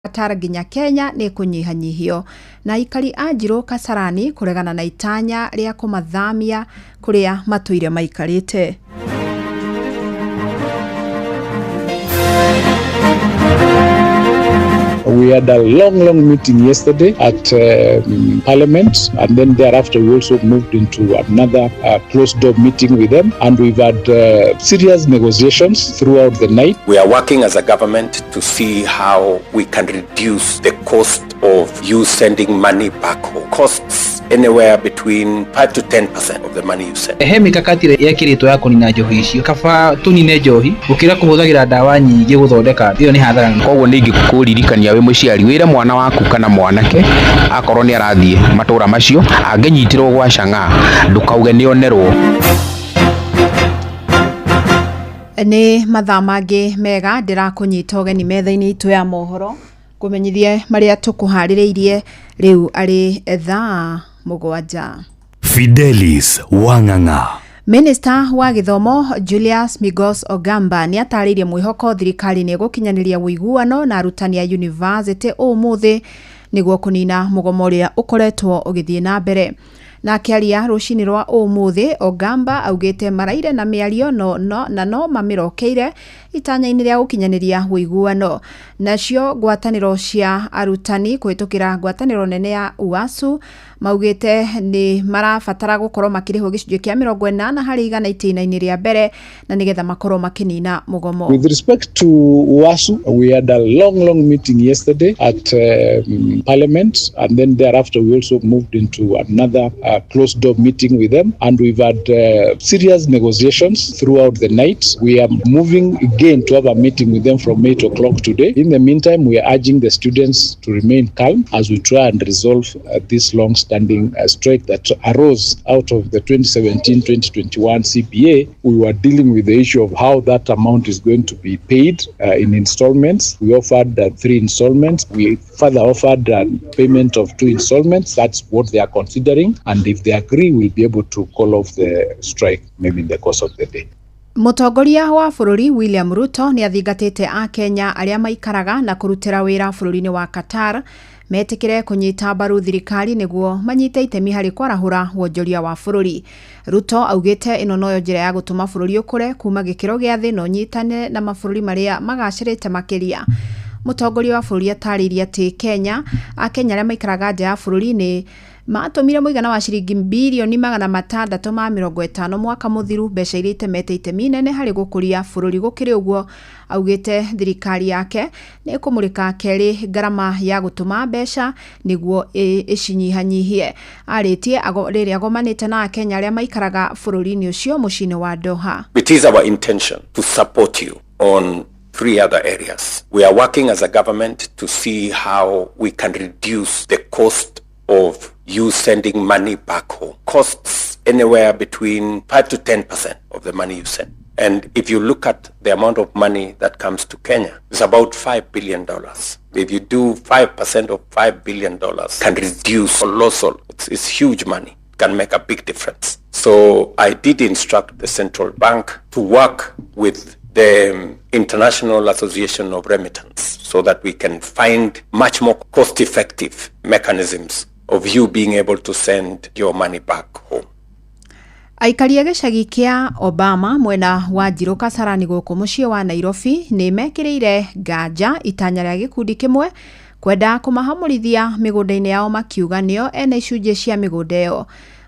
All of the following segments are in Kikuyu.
Qatar nginya Kenya nĩ ĩkũnyihanyihio na aikari a Njirũ Kasarani kũregana na itanya rĩa kũmathamia kũrĩa matũire maikarĩte. We had a long, long meeting yesterday at Parliament, and then thereafter we also moved into another closed-door meeting with them, and we've had serious negotiations throughout the night. We are working as a government to see how we can reduce the cost of you sending money back home. Costs anywhere between 5 to 10% of the money you send. He mikakati yekiritwo ya kunina njohi icio, kaba tunine njohi gukira kuhuthagira ndawa nyingi guthondeka iyo ni hathara. Koguo nĩ ingĩkũririkania wĩ mũciari wĩre mwana waku kana mwanake akorwo nĩ arathiĩ matũra macio angĩnyitirwo gwa chang'aa ndũkauge nĩ onerwo. Nĩ mathaa mangĩ mega ndĩrakũnyita ũgeni metha-inĩ itũ ya mohoro ngũmenyithie marĩa tũkũharĩrĩirie rĩu arĩ thaa 7. Fidelis Wang'ang'a. Minista wa gĩthomo Julius Migos Ogamba nĩ atarĩirie mwĩhoko thirikari nĩ ĩgũkinyanĩria ũiguano na arutani a yunivasĩtĩ ũmũthĩ nĩguo kũnina mũgomo ũrĩa ũkoretwo ũgĩthiĩ na mbere. Na akĩaria rũcinĩ rwa ũmũthĩ, Ogamba augĩte maraire na mĩario no, no, na no mamĩrokeire itanya-inĩ rĩa gũkinyanĩria ũiguano. Nacio ngwatanĩro cia arutani kũhĩtũkĩra ngwatanĩro nene ya UASU maugĩte nĩ marabatara gũkorwo makĩrĩhwo gĩcunjĩ kĩa 80% itĩna-inĩ rĩa mbere na nĩgetha makorwo makĩnina mũgomo. With respect to UASU, we had a long, long meeting yesterday at Parliament, and then thereafter we also moved into another closed-door meeting with them, and we've had serious negotiations throughout the night. We are moving again to have a meeting with them from 8 o'clock today. In the meantime, we are urging the students to remain calm as we try and resolve this long-standing strike that arose out of the 2017-2021 CBA. We were dealing with the issue of how that amount is going to be paid in installments. We offered 3 installments. We further offered a payment of 2 installments. That's what they are considering. And if they agree, we'll be able to call off the strike maybe in the course of the day. Mũtongoria wa bũrũri William Ruto nĩ athingatĩte Akenya arĩa maikaraga na kũrutĩra wĩra bũrũri-inĩ wa Qatar metĩkĩre kũnyita mbaru thirikari nĩguo manyite itemi harĩ kwarahũra wonjoria wa bũrũri. Ruto augĩte ĩno noyo njĩra ya gũtũma bũrũri ũkũre kuma gĩkĩro gĩa thĩ na ũnyitane na mabũrũri marĩa magacĩrĩte makĩria. Mũtongoria wa bũrũri atarĩirie atĩ Kenya, Akenya arĩa maikaraga nja ya bũrũri nĩ matũmire mũigana wa ciringi birioni 650 mwaka mũthiru, mbeca iria itemete itemi inene harĩ gũkũria bũrũri. Gũkĩrĩ ũguo, augĩte thirikari yake nĩ ĩkũmũrĩka kerĩ ngarama ya gũtũma mbeca nĩguo ĩcinyihanyihie. Arĩtie rĩrĩa agomanĩte na Akenya arĩa maikaraga bũrũri-inĩ ũcio mũciĩ-inĩ wa Doha. It is our intention to support you on 3 other areas. We are working as a government to see how we can reduce the cost of you sending money back home. Costs anywhere between 5 to 10% of the money you send. And if you look at the amount of money that comes to Kenya, it's about $5 billion. If you do 5% of $5 billion, can reduce colossal, it's huge money, can make a big difference. So I did instruct the central bank to work with the International Association of Remittance so that we can find much more cost-effective mechanisms of you being able to send your money back home. Aikari a gĩcagi kĩa Obama mwena wa Njirũ Kasarani gũkũ mũciĩ wa Nairobi nĩ mekĩrĩire nganja itanya rĩa gĩkundi kĩmwe kwenda kũmahamũrithia mĩgũnda-inĩ yao makiuga nĩo ene icunjĩ cia mĩgũnda ĩyo.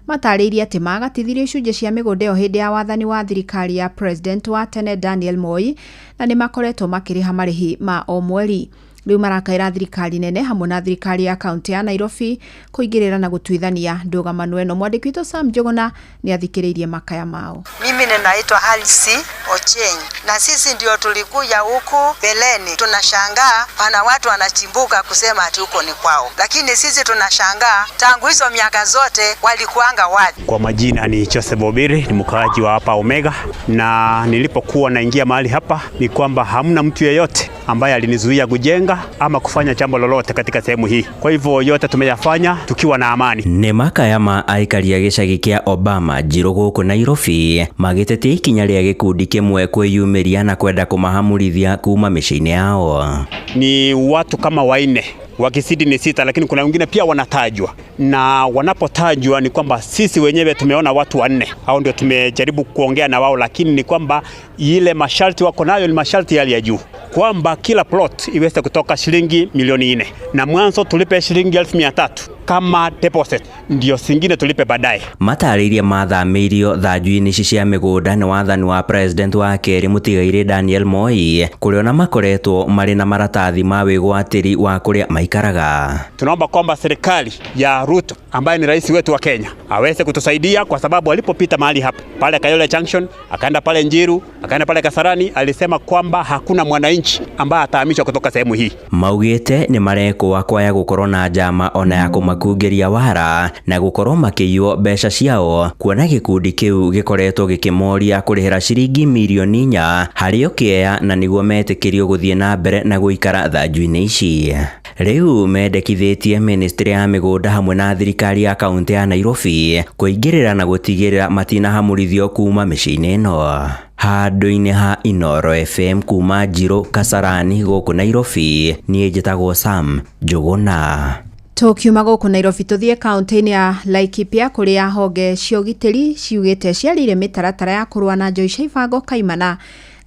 Matarĩirie atĩ magatithirio icunjĩ cia mĩgũnda ĩyo hĩndĩ ya wathani wa thirikari ya President wa tene Daniel Moi na nĩ makoretwo makĩrĩha marĩhi ma o mweri. Rĩu marakaĩra thirikari nene hamwe na thirikari ya kaunti ya Nairobi kũingĩrĩra na gũtuithania ndũgamano ĩno. Mwandĩki witũ Sam Njuguna nĩ athikĩrĩirie makaya mao. Mimi ninaitwa Alice Ochieng na sisi ndio tulikuja huku beleni. Tunashangaa pana watu wanachimbuka kusema ati huko ni kwao, lakini sisi tunashangaa tangu hizo miaka zote walikuanga wapi? Kwa majina ni Joseph Obiri, ni mkaaji wa hapa Omega, na nilipokuwa naingia mahali hapa ni kwamba hamna mtu yeyote ambaye alinizuia kujenga ama kufanya jambo lolote katika sehemu hii. Kwa hivyo yote tumeyafanya tukiwa na amani. Nĩ makaya ma aikari a gĩcagi kĩa Obama Njirũ gũkũ Nairobi magĩtetia ikinya rĩa gĩkundi kĩmwe kwĩyumĩria na kwenda kũmahamurithia kuma mĩciĩ-inĩ yao. Ni watu kama 4 wakizidi ni 6, lakini kuna wengine pia wanatajwa, na wanapotajwa ni kwamba sisi wenyewe tumeona watu 4, hao ndio tumejaribu kuongea na wao, lakini ni kwamba ile masharti wako nayo ni masharti yale ya juu, kwamba kila plot iweze kutoka shilingi milioni 4 na mwanzo tulipe shilingi 300,000 kama deposit, ndio singine tulipe baadaye. Matarĩirie mathamĩirio thanju-inĩ ici cia mĩgũnda nĩ wathani wa president wa kerĩ mũtigairĩ Daniel Moi, kũrĩa ona makoretwo marĩ na maratathi ma wĩgwatĩri wa kũrĩa maikaraga. Tunaomba kwamba serikali ya Ruto ambaye ni rais wetu wa Kenya aweze kutusaidia, kwa sababu alipopita mahali hapa pale Kayole Junction, akaenda pale Njiru, akaenda pale Kasarani, alisema kwamba hakuna mwananchi ambaye atahamishwa kutoka sehemu hii. Maugĩte nĩ marekwo kwaya gũkorwo na njama ona ya kũmakungeria wara na gũkorwo makĩiywo mbeca ciao, kuona gĩkundi kĩu gĩkoretwo gĩkĩmoria kũrĩhĩra ciringi mirioni 4 harĩ o kĩea na nĩguo metĩkĩrio gũthiĩ na mbere na gũikara thanju-inĩ ici. Rĩu mendekithĩtie ministry ya mĩgũnda hamwe na thirikari ya kaunti ya Nairobi kũingĩrĩra na gũtigĩrĩra matinahamurithio kuma mĩciĩ-inĩ ĩno. Handũ-inĩ ha Inooro FM kuma Njirũ Kasarani gũkũ Nairobi, niĩ njĩtagwo Sam Njũgũna. Tũkiuma gũkũ Nairobi tũthiĩ kaunti-inĩ ya Laikipia kũrĩa honge cia ũgitĩri ciugĩte ciarĩire mĩtaratara ya kũrũa na njohi cia ibango kaimana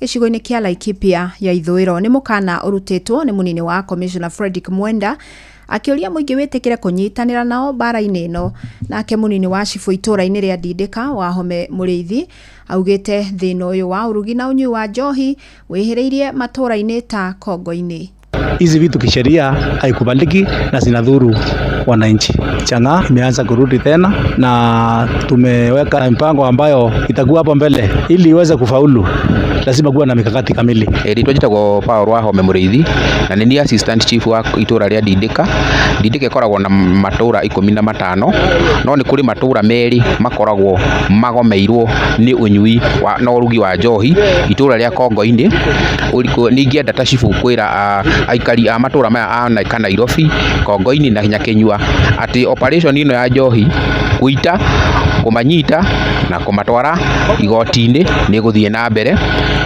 gĩcigo-inĩ kĩa Laikipia ya ithũĩro. Nĩ mũkana ũrutĩtwo nĩ mũnini wa Commissioner Frederick Mwenda akĩũria mũingĩ wĩtĩkĩre kũnyitanĩra nao mbara-inĩ ĩno. Nake mũnini wa cibũ itũũra-inĩ rĩa Ndindĩka Wahome Mũrĩithi augĩte thĩna ũyũ wa ũrugi na ũnyui wa njohi wĩhĩrĩirie matũũra-inĩ ta Kongo-inĩ. Hizi vitu kisheria haikubaliki na zinadhuru wananchi. Chang'aa imeanza kurudi tena na tumeweka mpango ambayo itakuwa hapo mbele. Ili iweze kufaulu lazima kuwa na mikakati kamili. Rĩtwa njĩtagwo Paul Wahome Mũrĩithi na nĩ niĩ assistant chief wa itũra rĩa Ndindĩka. Ndindĩka ĩkoragwo na matũra 15, no nĩ kũrĩ matũra 2 makoragwo magomeirwo nĩ ũnyui na ũrugi wa njohi. Itũra rĩa Kongo-inĩ, ningĩenda ta cibũ kwĩra aikari a matũra maya a Nairobi, Kongo-inĩ na Nyakinyua atĩ operation ĩno ya njohi gũita, kũmanyita na kũmatwara igoti-inĩ nĩ gũthiĩ na mbere,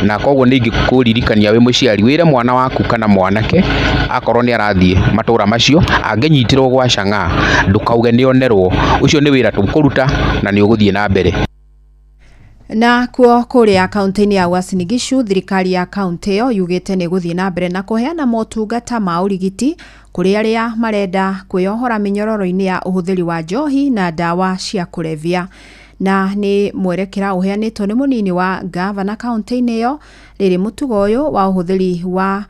na koguo nĩ ingĩkũririkania wĩ mũciari wĩre mwana waku kana mwanake akorwo nĩ arathiĩ matũra macio, angĩnyitirwo gwa chang'aa ndũkauge nĩ onerwo, ũcio nĩ wĩra tũkũruta na nĩ ũgũthiĩ na mbere. Na kuo kũrĩa kaunti-inĩ ya Uasin Gishu, thirikari ya kaunti ĩyo yugĩte nĩ gũthiĩ na mbere na kũheana motungata ma ũrigiti kũrĩ arĩa marenda kwĩyohora mĩnyororo-inĩ ya ũhũthĩri wa njohi na ndawa cia kũrebia. Na nĩ mwerekera ũheanĩtwo nĩ mũnini wa gavana kaunti-inĩ ĩyo rĩrĩ mũtugo ũyũ wa ũhũthĩri wa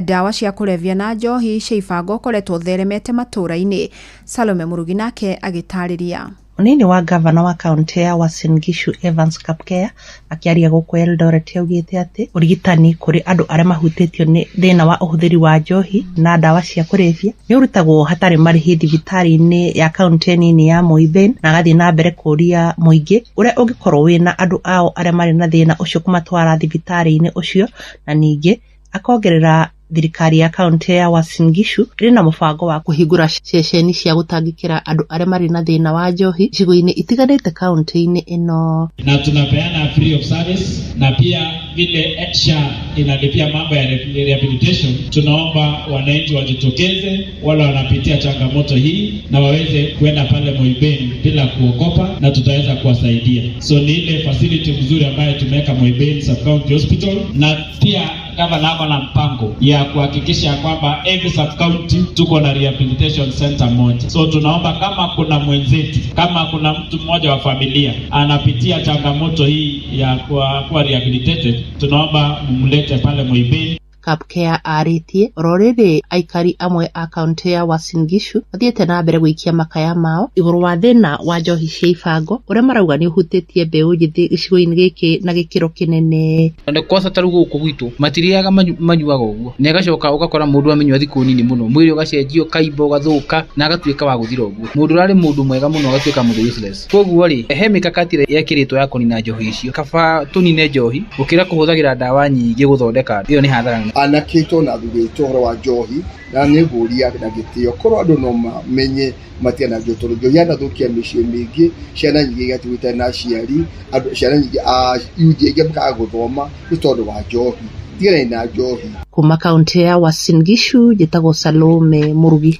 ndawa cia kũrebia na njohi cia ibango ũkoretwo ũtheremete matũũra-inĩ. Salome Mũrugi nake agĩtarĩria. Mũnini wa gavana wa kaunti ya Uasin Gishu Evans Kapkea akĩaria gũkũ Eldoret augĩte atĩ ũrigitani kũrĩ andũ arĩa mahutĩtio nĩ thĩna wa ũhũthĩri wa njohi na ndawa cia kũrebia nĩ ũrutagwo hatarĩ marĩhi thibitarĩ-inĩ ya kaunti nini ya Moiben, na agathiĩ na mbere kũũria mũingĩ ũrĩa ũngĩkorwo wĩna andũ ao arĩa marĩ na thĩna ũcio kũmatwara thibitarĩ-inĩ ũcio, na ningĩ akongerera thirikari ya kaunti ya Uasin Gishu ĩrĩ na mũbango wa kũhingũra ceceni cia gũtangĩkĩra andũ arĩa marĩ na thĩna wa njohi icigo-inĩ itiganĩte kaunti-inĩ ĩno. Na tunapeana free of service, na pia vile SHA inalipia mambo ya rehabilitation, tunaomba wananchi wajitokeze wale wanapitia changamoto hii na waweze kwenda pale Moiben bila kuogopa, na tutaweza kuwasaidia. So ni ile facility mzuri ambayo tumeweka Moiben Sub County Hospital, na pia gavana ako na mpango ya kuhakikisha kwamba every sub county tuko na rehabilitation center moja. So tunaomba kama kuna mwenzetu, kama kuna mtu mmoja wa familia anapitia changamoto hii ya kuwa rehabilitated, tunaomba mumlete pale Moiben. Kapkea arĩtie oro rĩrĩ aikari amwe a kaunti ya Uasin Gishu mathiĩte na mbere gũikia makaya mao igũrũ wa thĩna wa njohi cia ibango ũrĩa marauga nĩ ũhutĩtie mbeũ njĩthĩ gĩcigo-inĩ gĩkĩ na gĩkĩro kĩnene. Na kwanza ta rĩu gũkũ gwitũ matiriaga manyuaga ũguo, na ĩgacoka ũgakora mũndũ amenyua thikũ nini mũno, mwĩrĩ ũgacenjio, ũkaimba, ũgathũka na agatuĩka wa gũthira ũguo. Mũndũ ũrarĩ mũndũ mwega mũno agatuĩka mũndũ useless. Koguo rĩ, he mĩkakati ĩrĩa yekĩrĩtwo ya kũnina njohi icio, kaba tũnine njohi gũkĩra kũhũthagĩra ndawa nyingĩ gũthondeka, ĩyo nĩ hathara. Anake aitũ na athuri aitũ ũhoro wa njohi, na nĩ ngũria na gĩtĩo korwo andũ no mamenye matigana njohi, tondũ njohi yanathukia mĩciĩ mĩingĩ, ciana nyingĩ igatigwo itarĩ na aciari, andũ ciana nyingĩ yuthi aingĩ makaga gũthoma nĩ tondũ wa njohi. Tiganai na njohi. Kuma kaunti ya Uasin Gishu njĩtagwo Salome Murugi.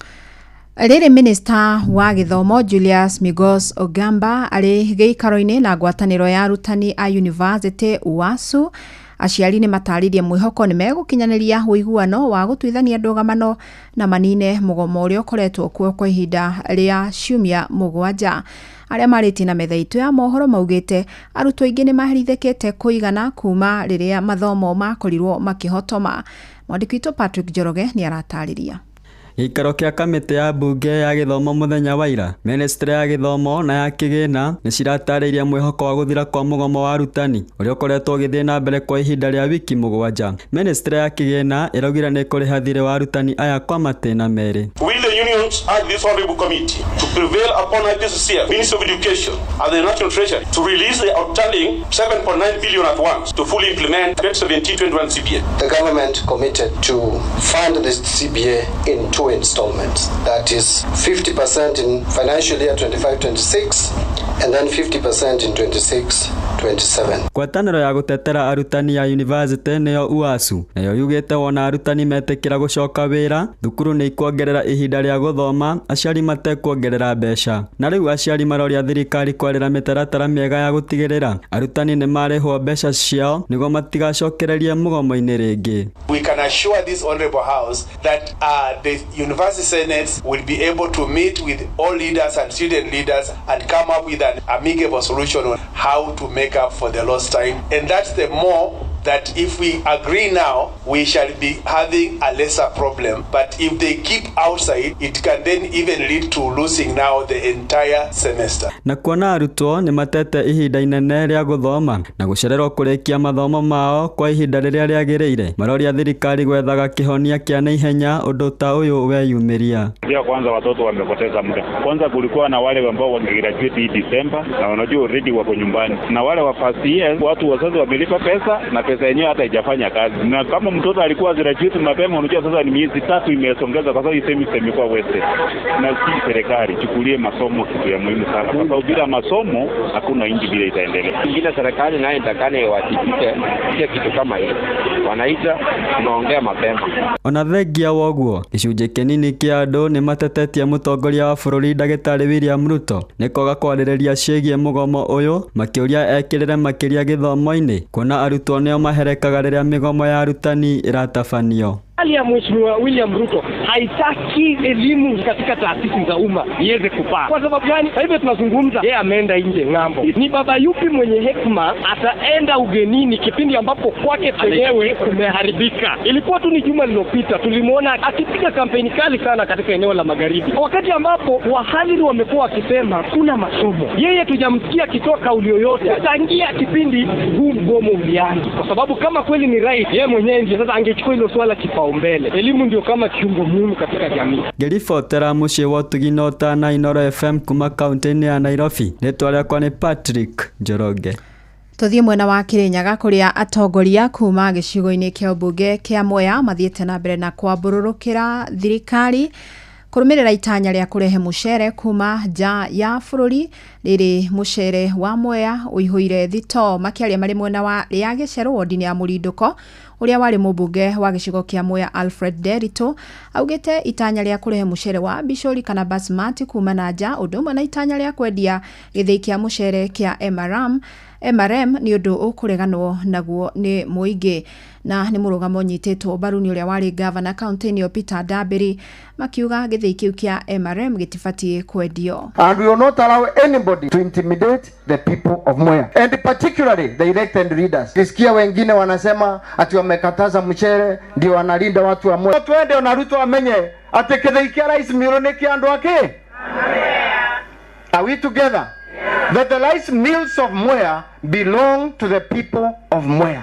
Rĩrĩ minista wa gĩthomo Julius Migos Ogamba arĩ gĩikaro-inĩ na ngwatanĩro ya arutani a University UASU, aciari nĩ matarĩrie mwĩhoko nĩ megũkinyanĩria ũiguano wa gũtuithania ndũgamano na manine mũgomo ũrĩa ũkoretwo kuo kwa ihinda rĩa ciumia 7. Arĩa marĩtie na metha itũ ya mohoro maugĩte arutwo aingĩ nĩ maherithĩkĩte kũigana kuma rĩrĩa mathomo makorirwo makĩhotoma. Mwandĩki witũ Patrick Njoroge nĩ aratarĩria. Gĩikaro kĩa kamĩtĩ ya mbunge ya gĩthomo mũthenya wa ira, ministry ya gĩthomo na ya kĩgĩna nĩ ciratarĩirie mwĩhoko wa gũthira kwa mũgomo wa arutani ũrĩa ũkoretwo ũgĩthiĩ na mbere kwa ihinda rĩa wiki 7. Ministry ya kĩgĩna ĩraugire nĩ ĩkũrĩha thirĩ wa arutani aya kwa matĩna 2. Will the unions urge this honorable committee to prevail upon IPCCF, Ministry of Education and the National Treasury to release the outstanding 7.9 billion at once to fully implement 2017-21 CBA. The government committed to fund this CBA in 2 installments, that is 50% in financial year 25-26 and then 50% in 26-27. Ngwatanĩro ya gũtetera arutani ya university nĩyo UASU nayo yugĩte wona arutani metĩkĩra gũcoka wĩra, thukuru nĩ ikuongerera ihinda rĩa gũthoma, aciari matekuongerera mbeca. Na rĩu aciari maroria thirikari kwarĩra mĩtaratara mĩega ya gũtigĩrĩra arutani nĩ marĩhwo mbeca ciao nĩguo matigacokererie mũgomo-inĩ rĩngĩ. We can assure this honorable house that the university senates will be able to meet with all leaders and student leaders and come up with an amicable solution on how to make up for the lost time. And that's the more that if we agree now, we shall be having a lesser problem. But if they keep outside, it can then even lead to losing now the entire semester. Na kuona arutwo nĩ matete ihinda inene rĩa gũthoma na gũcererwo kũrĩkia mathomo mao kwa ihinda rĩrĩa rĩagĩrĩire, maroria thirikari gwethaga kĩhonia kĩa naihenya ũndũ ta ũyũ weyumĩria. Ya kwanza watoto wamepoteza muda. Kwanza kulikuwa na wale ambao wangegraduate hii December na wanajua already wako nyumbani, na wale wa first year watu wazazi wamelipa pesa na pesa yenyewe hata haijafanya kazi. Na kama mtoto alikuwa graduate mapema, unajua sasa ni miezi 3 imesongeza kwa sababu semester imekuwa wasted. Na si serikali chukulie masomo kitu ya muhimu sana, kwa sababu bila masomo hakuna nchi bila itaendelea. Ingine serikali nayo itakane iwajibike kitu kama hiyo. Wanaita tunaongea mapema. Ona thengia woguo gĩcunjĩ kĩnini kĩa andũ nĩ matetetie mũtongoria wa bũrũri ndagĩtarĩ William Ruto nĩ kwaga kwarĩrĩria ciĩgiĩ mũgomo ũyũ, makĩũria ekĩrĩre makĩria gĩthomo-inĩ kuona arutwo nĩo maherekaga rĩrĩa mĩgomo ya arutani ĩratabanio. Hali ya Mheshimiwa William Ruto haitaki elimu katika taasisi za umma iweze kupaa. Kwa sababu gani? Sasa hivi tunazungumza, yeye ameenda nje ng'ambo. Ni baba yupi mwenye hekima ataenda ugenini kipindi ambapo kwake penyewe kumeharibika? Ilikuwa tu ni juma lililopita tulimuona akipiga kampeni kali sana katika eneo la magharibi, wakati ambapo wahariri wamekuwa wakisema kuna masomo. Yeye tujamsikia akitoa kauli yoyote tangia kipindi huu mgomo ulianza, kwa sababu kama kweli ni rais, yeye mwenyewe ndiye sasa angechukua hilo swala kipaumbele. Elimu ndio kama kiungo muhimu katika jamii. Ngĩribotera mũciĩ wa ũtugi na ũtana Inooro FM kuma kaunti-inĩ ya Nairobi, rĩtwa rĩakwa nĩ Patrick Njoroge. Tũthiĩ mwena wa Kirinyaga kũrĩa atongoria kuma gĩcigo-inĩ kĩa ũmbunge kĩa Mwea mathiĩte na mbere na kwambũrũrũkĩra thirikari kũrũmĩrĩra itanya rĩa kũrehe mũcere kuma nja ya bũrũri. Rĩrĩ mũcere wa Mwea ũihũire thitoo. Makĩaria marĩ mwena wa rĩa Gĩcerũ wodi-inĩ ya Mũrindũko, ũrĩa warĩ mũmbunge wa gĩcigo kĩa Mwea Alfred Nderitu augĩte itanya rĩa kũrehe mũcere wa Bishori kana Basmati kuma na nja ũndũ ũmwe na itanya rĩa kwendia gĩthĩi kĩa mũcere kĩa MRM nĩ ũndũ ũkũreganwo naguo nĩ mũingĩ. Na nĩ mũrũgamo ũnyitĩtwo mbaru nĩ ũrĩa warĩ gavana kaunti-inĩ ĩyo Peter Ndambĩri, makiuga gĩthĩi kĩu kĩa MRM gĩtibatiĩ kwendio. And we will not allow anybody to intimidate the people of Mwea, and particularly the elected leaders. Kisikia wengine wanasema ati wamekataza mchere ndio wanalinda watu wa Mwea. Twende ona Ruto amenye ati gĩthĩi kĩa rice mill nĩ kĩa andũ ake. Are we together? That the rice mills of Mwea belong to the people of Mwea.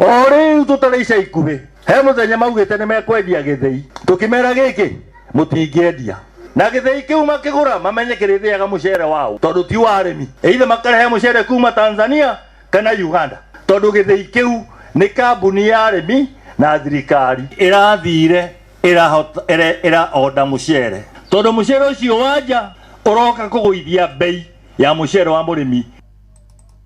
O rĩu tũtarĩ ica ikuhĩ he mũthenya maugĩte nĩ mekwendia gĩthĩi, tũkĩmera gĩkĩ mũtingĩendia, na gĩthĩi kĩu makĩgũra mamenye kĩrĩthĩaga mũcere wao tondũ ti wa arĩmi, either makarehe mũcere kuma Tanzania kana Uganda, tondũ gĩthĩi kĩu nĩ kambuni ya arĩmi Na thirikari ĩrathire ĩra mũcere tondũ mũcere ũcio wanja ũroka kũgũithia bei ya mũcere wa mũrĩmi.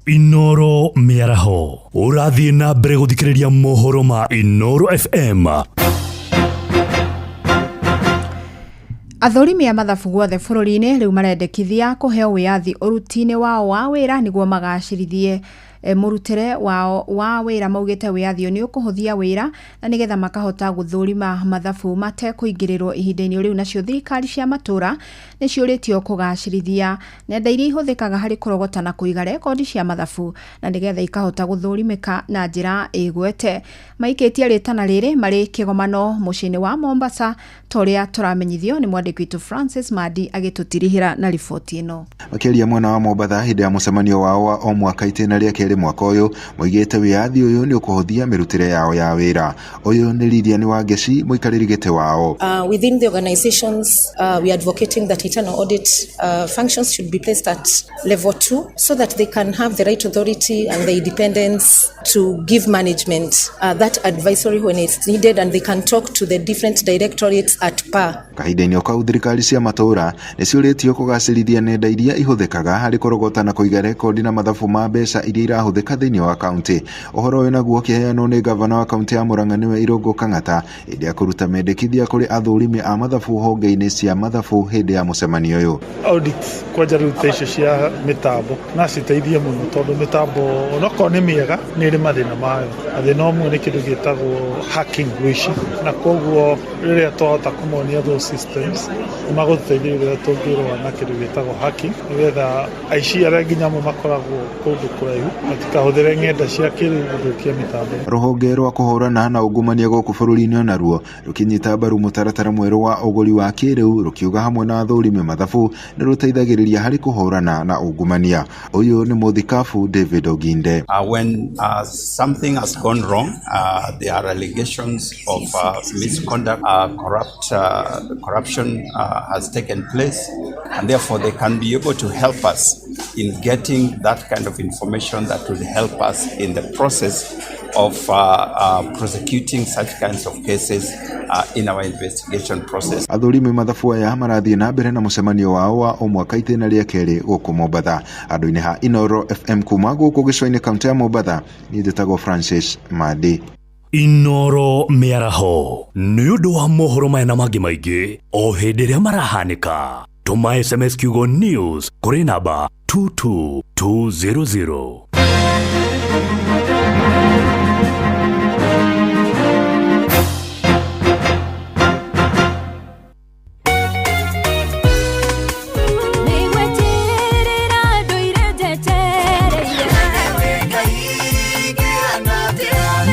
Inoro mĩaraho ũrathiĩ na mbere gũthikĩrĩria mohoro ma Inoro FM. Athũrimi a mathabu guothe bũrũri-inĩ rĩu marendekithia kũheo wĩyathi ũruti-inĩ wao wa wĩra nĩguo magacĩrithie mũrutĩre wao wa wĩra. Maugĩte wĩyathi ũyũ nĩ ũkũhũthia wĩra na nĩgetha makahota gũthũrima mathabu matekũingĩrĩrwo ihinda-inĩ rĩu. Nacio thirikari cia matũra nĩ ciũrĩtio kũgacĩrithia nenda iria ihũthĩkaga harĩ kũrogota na kũiga rekondi cia mathabu na nĩgetha ikahota gũthũrimĩka na njĩra ĩgwete. Maikĩtie rĩtana rĩrĩ marĩ kĩgomano mũciĩ-inĩ wa Mombasa ta ũrĩa tũramenyithio nĩ mwandĩki witũ Francis Madi agĩtũtirihĩra na riboti ĩno. Makĩaria mwena wa Mombatha hĩndĩ ya mũcemanio wao wa o mwaka itĩna rĩa kerĩ mwaka ũyũ, moigĩte wĩyathi ũyũ nĩ ũkũhũthia mĩrutĩre yao ya wĩra. Ũyũ nĩ Lilian Wangeci, mũikarĩri gĩtĩ wao. Within the organizations, we are advocating that internal audit functions should be placed at level 2 so that they can have the right authority and the independence to give management that advisory when it's needed, and they can talk to the different directorates at par. Kahinda-inĩ o kau thirikari cia matũra nĩ ciũrĩtio kũgacĩrithia nenda iria ihũthĩkaga harĩ kũrogota na kũiga rekondi na mathabu ma mbeca iria irahũthĩka thĩinĩ wa kaunti. Ũhoro ũyũ naguo ũkĩheanwo nĩ gavana wa kaunti ya Murang'a nĩwe Irũngũ Kang'ata hĩndĩ ya kũruta mendekithia kũrĩ athũrimi a mathabu honge-inĩ cia mathabu hĩndĩ ya mũcemanio ũyũ. Audit kwanja rĩu ta icio cia mĩtambo no citeithie mũno tondũ mĩtambo onokorwo nĩ mĩega nĩ ĩrĩ mathĩna mayo. Mathĩna ũmwe nĩ kĩndũ gĩtagwo hacking, ũici, na koguo rĩrĩa twahota kũmonia those systems nĩ magũtũteithia rĩrĩa tũngĩrũa na kĩndũ gĩtagwo hacking, nĩgetha aici arĩa nginya amwe makoragwo kũndũ kũraihu matikahũthĩre ng'enda cia kĩrĩu gũthũkia mĩtambo. Rũhonge rwa kũhũrana na ungumania gũkũ bũrũri-inĩ onaruo rũkĩnyita mbaru mũtaratara mwerũ wa ũgũri wa kĩrĩu rũkiuga hamwe na athũrimi mathabu nĩ rũteithagĩrĩria harĩ kũhũrana na ungumania. Ũyũ nĩ mũthikabu David Oginde. When something has gone wrong, there are allegations of misconduct, corruption has taken place, and therefore they can be able to help us in getting that kind of information that will help us in the process of prosecuting such kinds of cases in our investigation process. Athũrimi mathabu aya marathiĩ na mbere na mũcemanio wao wa o mwaka itĩna rĩa kerĩ gũkũ Mombatha. Andũ-inĩ ha Inoro FM kuma gũkũ gĩcũa-inĩ kaunti ya Mombatha, niĩ njĩtagwo Francis Madi. Inoro mĩaraho nĩ ũndũ wa mohoro maya na mangĩ maingĩ o hĩndĩ ĩrĩa marahanĩka. Tũma SMS kiugo news kũrĩ namba 22200.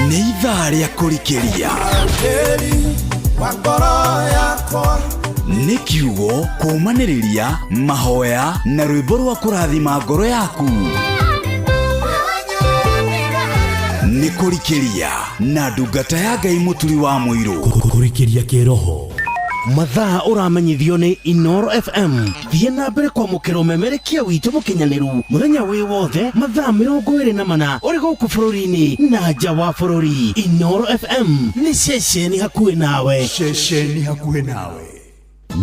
Nĩ ithaa rĩa kũrikĩria nĩ kiugo kũũmanĩrĩria mahoya na rwĩmbo rwa kũrathima ngoro yaku. Nĩ kũrikĩria na ndungata ya Ngai mũturi wa mũirũ. Kũrikĩria kĩroho. Mathaa ũramenyithio nĩ Inoro FM. Thiĩ na mbere kwamũkĩra ũmemerekia witũ mũkinyanĩru mũthenya wĩ wothe mathaa 24 ũrĩ gũkũ bũrũri-inĩ na nja wa bũrũri. Inoro FM nĩ ceceni hakuhĩ nawe. Ceceni hakuhĩ nawe.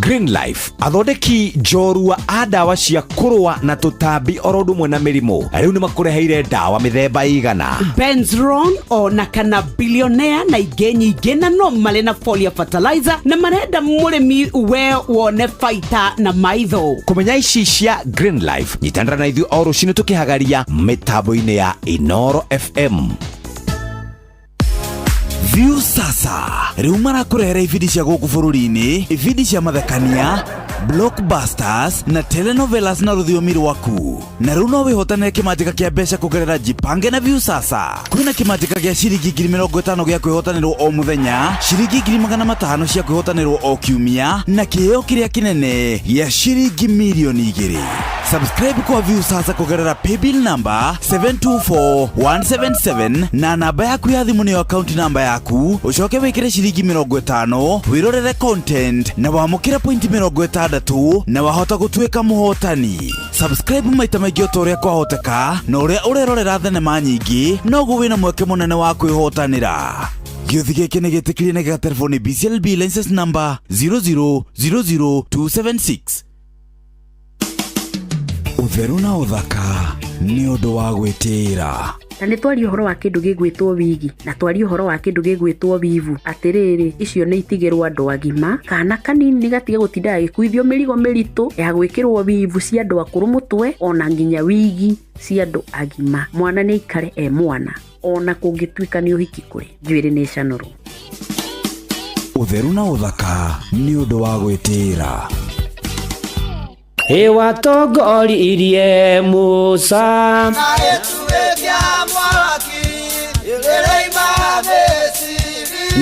Green Life athondeki njorua a ndawa cia kũrũa na tũtambi oro ũndũ ũmwe na mĩrimũ rĩu nĩ makũreheire ndawa mĩthemba igana Benzron ona kana billionaire na ingĩ nyingĩ na no marĩ na folia fertilizer na marenda mũrĩmi we wone baita na maitho. Kũmenya ici cia Green Life nyitanĩra na ithuĩ o rũcinĩ tũkĩhagaria mĩtambo-inĩ ya Inoro FM. View sasa rĩu marakũrehera ibindi cia gũkũ bũrũri-inĩ, ibindi cia mathekania, blockbusters na telenovelas na rũthiomi rwaku. Na rĩu no wĩhotanĩre kĩmanjĩka kĩa mbeca kũgerera Jipange na View sasa. Kwĩna kĩmanjĩka gĩa ciringi 50,000 gĩa kwĩhotanĩrwo o mũthenya, ciringi 500,000 cia kwĩhotanĩrwo o kiumia, na kĩheo kĩrĩa kĩnene gĩa ciringi 2,000,000. Subscribe kwa View sasa kũgerera paybill number 724177 na namba yaku ya thimũ nĩyo account number yaku, ũcoke wĩkĩre ciringi 50 wĩrorere content na wamũkĩre point 60 na wahota gũtuĩka mũhotani. Subscribe maita maingĩ o ta ũrĩa kwahoteka, na ũrĩa ũrerorera thenema nyingĩ noguo wĩna mweke mũnene wa kwĩhotanĩra. Gĩũthi gĩkĩ nĩ gĩtĩkĩrie na gĩgaterebo nĩ BCLB license number 0000276. Ũtheru na ũthaka nĩ ũndũ wa gwĩtĩĩra. Na nĩ twarie ũhoro wa kĩndũ gĩgwĩtwo wigi, na twarie ũhoro wa kĩndũ gĩgwĩtwo wivu. Atĩrĩrĩ, icio nĩ itigĩrwo andũ agima, kana kanini gatige gũtinda gagĩkuithio mĩrigo mĩritũ ya gwĩkĩrwo wivu cia andũ akũrũ mũtwe, ona nginya wigi cia andũ agima. Mwana nĩ aikare e mwana, ona kũngĩtuĩka nĩ ũhiki kũrĩ, njuĩrĩ nĩ ĩcanũrwo. Ũtheru na ũthaka nĩ ũndũ wa gwĩtĩĩra. Ĩwatongoririe Musa.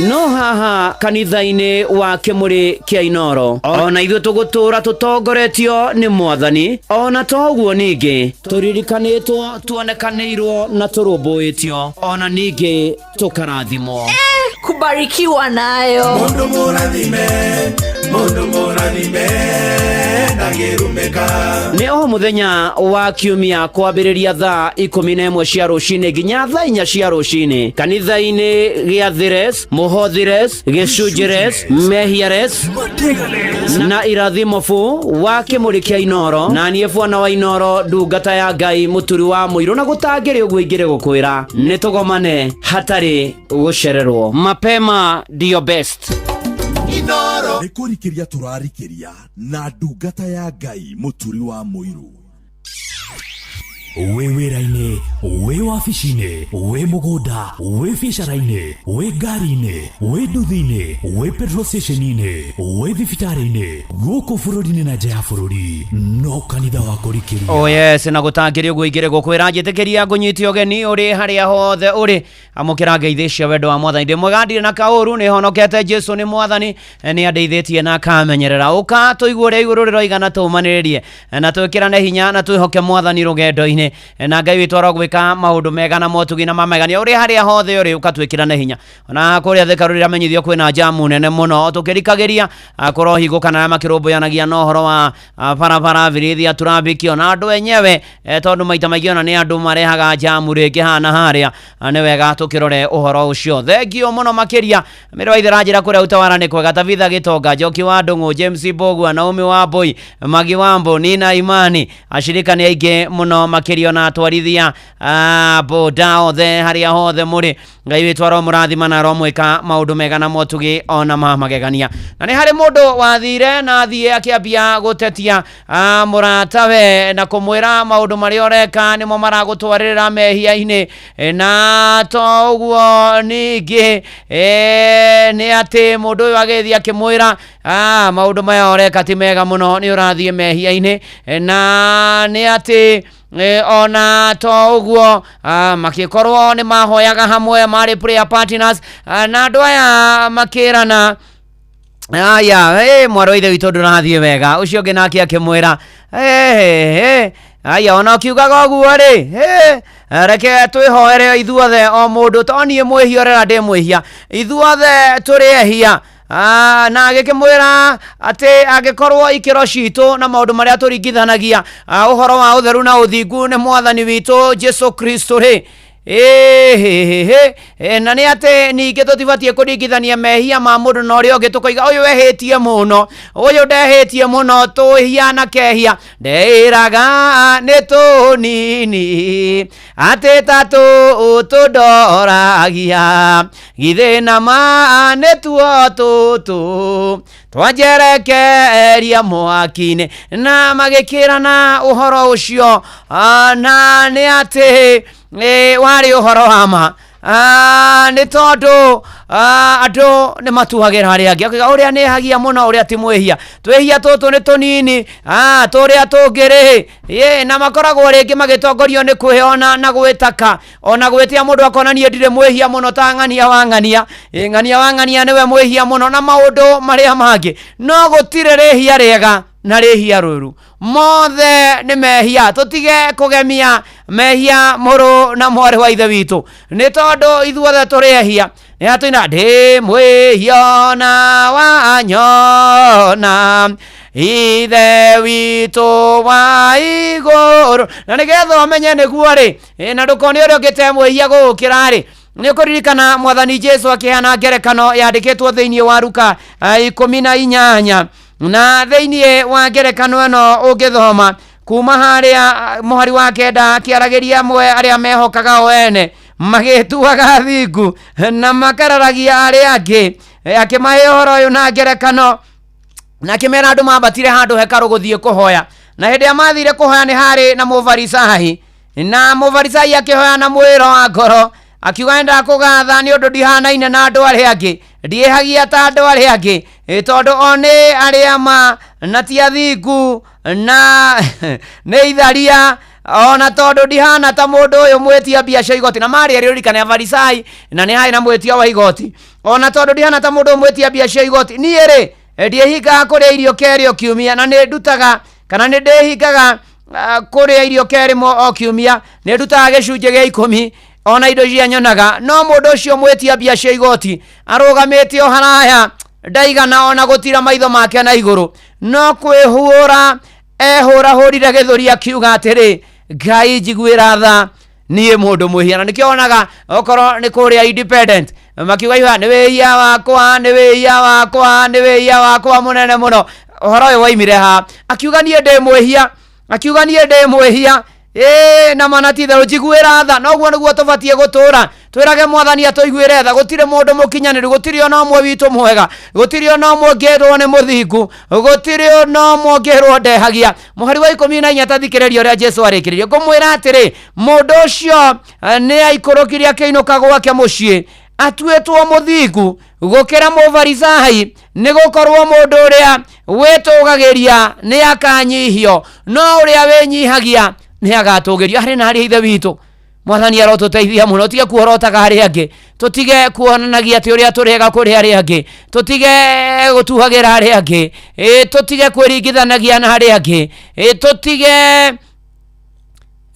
No haha kanitha-inĩ wa Kĩmũrĩ kĩa Inoro, ona ithuĩ tũgũtũũra tũtongoretio nĩ Mwathani, ona to ũguo ningĩ tũririkanĩtwo, tuonekanĩirwo na tũrũmbũĩtio, ona ningĩ tũkarathimwo. Kubarikiwa nayo. Mundu mũrathime, mundu mũrathime, ndangĩrumĩka. Nĩ o mũthenya wa kiumia kwambĩrĩria thaa 11 cia rũcinĩ nginya thaa 4 cia rũcinĩ kanitha-inĩ gĩa Thires, Mũhothires, Gĩcunjĩres, Mehiares na Irathimobu wa Kĩmũrĩ kĩa Inoro, na niĩ bwana wa Inoro, ndungata ya Ngai, mũturi wa mũirũ, na gũtangĩrĩ ũguo ingĩrĩ gũkwĩra nĩ tũgomane hatarĩ gũcererwo. Mapema ndio best. Nĩ kũrikĩria tũrarikĩria na ndungata ya Ngai mũturi wa mũirũ. Wĩ wĩra-inĩ, wĩ wabici-inĩ, wĩ mũgũnda, wĩ biacara-inĩ, wĩ ngari-inĩ, wĩ nduthi-inĩ, wĩ petrol station-inĩ, wĩ thibitarĩ-inĩ, gũkũ bũrũri-inĩ na nja ya bũrũri, no kanitha wa kũrikĩria. Oh yes, na gũtangĩrĩ ũguo ingĩrĩ gũkwĩra njĩtĩkĩria ngũnyite ũgeni ũrĩ harĩa hothe ũrĩ, amũkĩra ngeithi cia wendo wa Mwathani. Ndĩ mwega, ndirĩ na kaũru, nĩ honokete, Jesu nĩ Mwathani, nĩ andeithĩtie na akamenyerera. Ũka tũigue ũrĩa igũrũ rĩroiga na tũũmanĩrĩrie, na twĩkĩrane hinya na twĩhoke Mwathani rũgendo-inĩ, na Ngai witũ arogwĩka maũndũ mega na motugi na mamegania. Ũrĩ harĩa hothe ũrĩ, ũka twĩkĩrane hinya. Ona kũrĩa Thika rũrĩramenyithio kwĩna jamu nene mũno, tũkĩrikagĩria kũrohingũka na arĩa makĩrũmbũyanagia na ũhoro wa barabara, birithi, traffic, ona andũ enyewe, tondũ maita maingĩ ona nĩ andũ marehaga jamu rĩngĩ hana harĩa. Nĩ wega tũkĩrore ũhoro ũcio. Thengio mũno makĩria. Mĩrũ wa Ithera njĩra kũrĩa Utawala nĩ kwega. Tabitha Gĩtonga, Njoki wa Ndũng'ũ, James Mbũgua, Naomi wa Mbũi, Magi wa Mbũ, Nina Imani, ashirika nĩ aingĩ mũno makĩria, ona atwarithia boda othe harĩa hothe mũrĩ. Ngai witũ aromũrathima na aromwĩka maũndũ mega na motugi ona ma magegania. Na nĩ harĩ mũndũ wathire na athiĩ akĩambia gũtetia mũratawe na kũmwĩra maũndũ marĩa ũreka nĩmo maragũtwarĩrĩra mehia-inĩ, na to ũguo ningĩ nĩ atĩ mũndũ ũyũ agĩthiĩ akĩmwĩra maũndũ maya ũreka ti mega mũno, nĩ ũrathiĩ mehia-inĩ, na nĩ atĩ ona to ũguo makĩkorwo nĩ mahoyaga hamwe, marĩ prayer partners, na andũ aya makĩrana aya, mwarĩ wa ithe witũ ndũrathiĩ wega. Ũcio ũngĩ nake akĩmwĩra aya, ona ũkiugaga ũguo rĩ, reke twĩhoere ithuothe, o mũndũ, to niĩ mwĩhia ũrera ndĩ mwĩhia, ithuothe tũrĩ ehia. Na agĩkĩmwĩra atĩ angĩkorwo ikĩro citũ na maũndũ marĩa tũringithanagia ũhoro wa ũtheru na ũthingu nĩ Mwathani witũ Jesu Kristo rĩ, na nĩ atĩ ningĩ tũtibatiĩ kũringithania mehia ma mũndũ na ũrĩa ũngĩ, tũkoiga ũyũ ehĩtie mũno, ũyũ ndehĩtie mũno, tũhia na kehia, ndeĩraga nĩ tũnini atĩ ta tũndoragia, githĩ na ma nĩ tuo tũtũ twanjerekeria mwaki-inĩ. Na magĩkĩrana ũhoro ũcio, na nĩ atĩ warĩ ũhoro wa ma, nĩ tondũ andũ nĩ matuagĩra arĩa angĩ, akauga ũrĩa nĩhagia mũno, ũrĩa ti mwĩhia, twĩhia tũtũ nĩ tũnini, tũrĩa tũngĩ rĩ, na makoragwo rĩngĩ magĩtongorio nĩ kwĩona na gwĩtaka, ona gwĩtia mũndũ akona niĩ ndirĩ mwĩhia mũno ta ng'ania wa ng'ania, ng'ania wa ng'ania nĩwe mwĩhia mũno, na maũndũ marĩa mangĩ. No gũtirĩ rĩhia rĩega na rĩhia rũru, mothe nĩ mehia. Tũtige kũgemia mehia mũrũ na mwarĩ wa ithe witũ, nĩ tondũ ithuothe tũrĩ ehia. Nĩ atũina ndĩ mwĩhia na wanyona ithe witũ wa igũrũ, na nĩgetha ũmenye nĩguo rĩ, na ndũkone ũrĩa ũngĩ te mwĩhia gũgũkĩra rĩ, Nĩ ũkũririkana mwathani Jesu akĩheana ngerekano yandĩkĩtwo thĩinĩ wa Luka 18, na thĩinĩ wa ngerekano ĩno ũngĩthoma kuma harĩa mũhari wa 9 akĩaragĩria amwe arĩa mehokaga o ene magĩtuaga thingu na makararagia arĩa angĩ, akĩmahe ũhoro ũyũ na ngerekano na akĩmera andũ mambatire handũ hekarũ gũthiĩ kũhoya, na hĩndĩ ĩrĩa mathire kũhoya nĩ harĩ na mũfarisai, na mũfarisai akĩhoya na mwĩro wa ngoro akiuga nĩndakũgatha nĩ ũndũ ndihanaine na andũ arĩa angĩ, ndiĩhagia ta andũ arĩa angĩ, tondũ o nĩ arĩa ma na ti athingu na nĩ itharia, ona tondũ ndihana ta mũndũ ũyũ mwĩtia mbia cia igoti. Na marĩ erĩ ũririkane afarisai na nĩ harĩ na mwĩtia wa igoti. Ona tondũ ndihana ta mũndũ ũyũ mwĩtia mbia cia igoti, niĩ rĩ ndiĩhingaga kũrĩa irio kerĩ o kiumia, na nĩ ndutaga kana nĩ ndĩhingaga kũrĩa irio kerĩ o kiumia, nĩ ndutaga gĩcunjĩ gĩa 10 ona indo iria nyonaga. No mũndũ ũcio mwĩtia mbia cia igoti arũgamĩte o haraya, ndaigana ona gũtira maitho make na igũrũ, no kwĩhũra ehũrahũrire gĩthũri akiuga atĩrĩ, Ngai njiguĩra tha niĩ mũndũ mwĩhia. Na nĩkĩo wonaga okorwo nĩ kũrĩa Independent makiuga ihoya nĩ wĩhia wakwa, nĩ wĩhia wakwa, nĩ wĩhia wakwa mũnene mũno. Ũhoro ũyũ waimire ha? Akiuga niĩ ndĩ mwĩhia, akiuga niĩ ndĩ mwĩhia, na mana ti itherũ njiguĩra tha. Noguo nĩguo tũbatiĩ gũtũra twĩrage mwathani atũiguĩre tha. Gũtirĩ mũndũ mũkinyanĩru, gũtirĩ ona ũmwe witũ mwega, gũtirĩ ona ũmwe ũngĩrwo nĩ mũthingu, gũtirĩ ona ũmwe ũngĩrwo ndehagia. Mũhari wa 14 tathikĩrĩria ũrĩa Jesu arĩkĩrĩirie, ngũmwĩra atĩrĩ, mũndũ ũcio nĩ aikũrũkire akĩinũka gwake mũciĩ atuĩtwo mũthingu gũkĩra mũfarisai, nĩ gũkorwo mũndũ ũrĩa wĩtũgagĩria nĩ akanyihio, no ũrĩa wĩnyihagia nĩ agatũgĩrio. Harĩ na harĩa ithe witũ mwathani arotũteithia mũno, tũtige kuorotaga arĩa angĩ, tũtige kuonanagia atĩ ũrĩa tũrĩega kũrĩ arĩa angĩ, tũtige gũtuhagĩra arĩa angĩ, tũtige kwĩringithanagia na arĩa angĩ, tũtige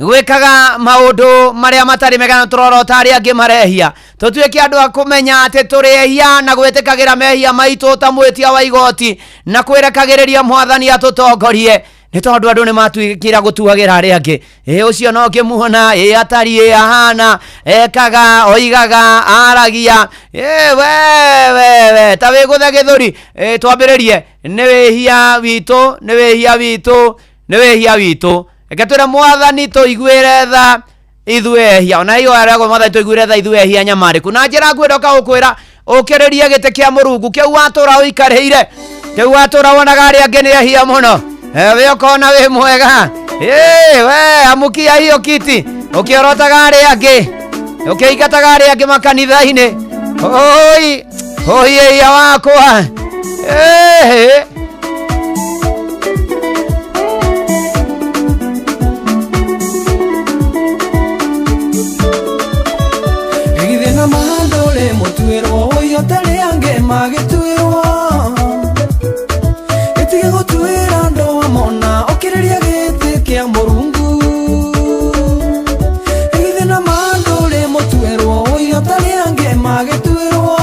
gwĩkaga maũndũ marĩa matarĩ mega na tũrorota arĩa angĩ marehia. Tũtuĩke andũ a kũmenya atĩ tũrĩ ehia na gwĩtĩkagĩra mehia maitũ ta mwĩtia wa igoti na kwĩrekagĩrĩria mwathani atũtongorie, nĩ tondũ andũ nĩ matuĩkĩra gũtuagĩra arĩa angĩ. Ũcio no kĩmuona, atariĩ, ahana, ekaga, oigaga, aragia, we ta wĩgũthe gĩthũri. Twambĩrĩrie nĩ wĩhia witũ, nĩ wĩhia witũ, nĩ wĩhia witũ. Reke twĩre mwathani tũiguĩre tha ithuĩ ehia. Ona hiyo arĩa mwathani tũiguĩre tha ithuĩ ehia nyamarĩku. Na njĩra nguhĩ ndoka gũkwĩra ũkĩrĩrie gĩtĩ kĩa Mũrungu kĩu watũra ũikarĩire, kĩu watũra wonaga arĩa angĩ nĩ ehia mũno, we ũkona wĩ mwega, we amukia hiyo kiti ũkĩorotaga arĩa angĩ, ũkĩingataga arĩa angĩ makanitha-inĩ. Oi oi ehia wakwa. Githĩ na mandũrĩ mũtuĩrwo ũyũ tarĩ angĩ magĩtuĩrwo, gĩtige gũtuĩra andũ amona ũkĩrĩria gĩtĩ kĩa Mũrungu. Githĩ na mandũrĩ mũtuĩrwo ũyũ tarĩ angĩ magĩtuĩrwo,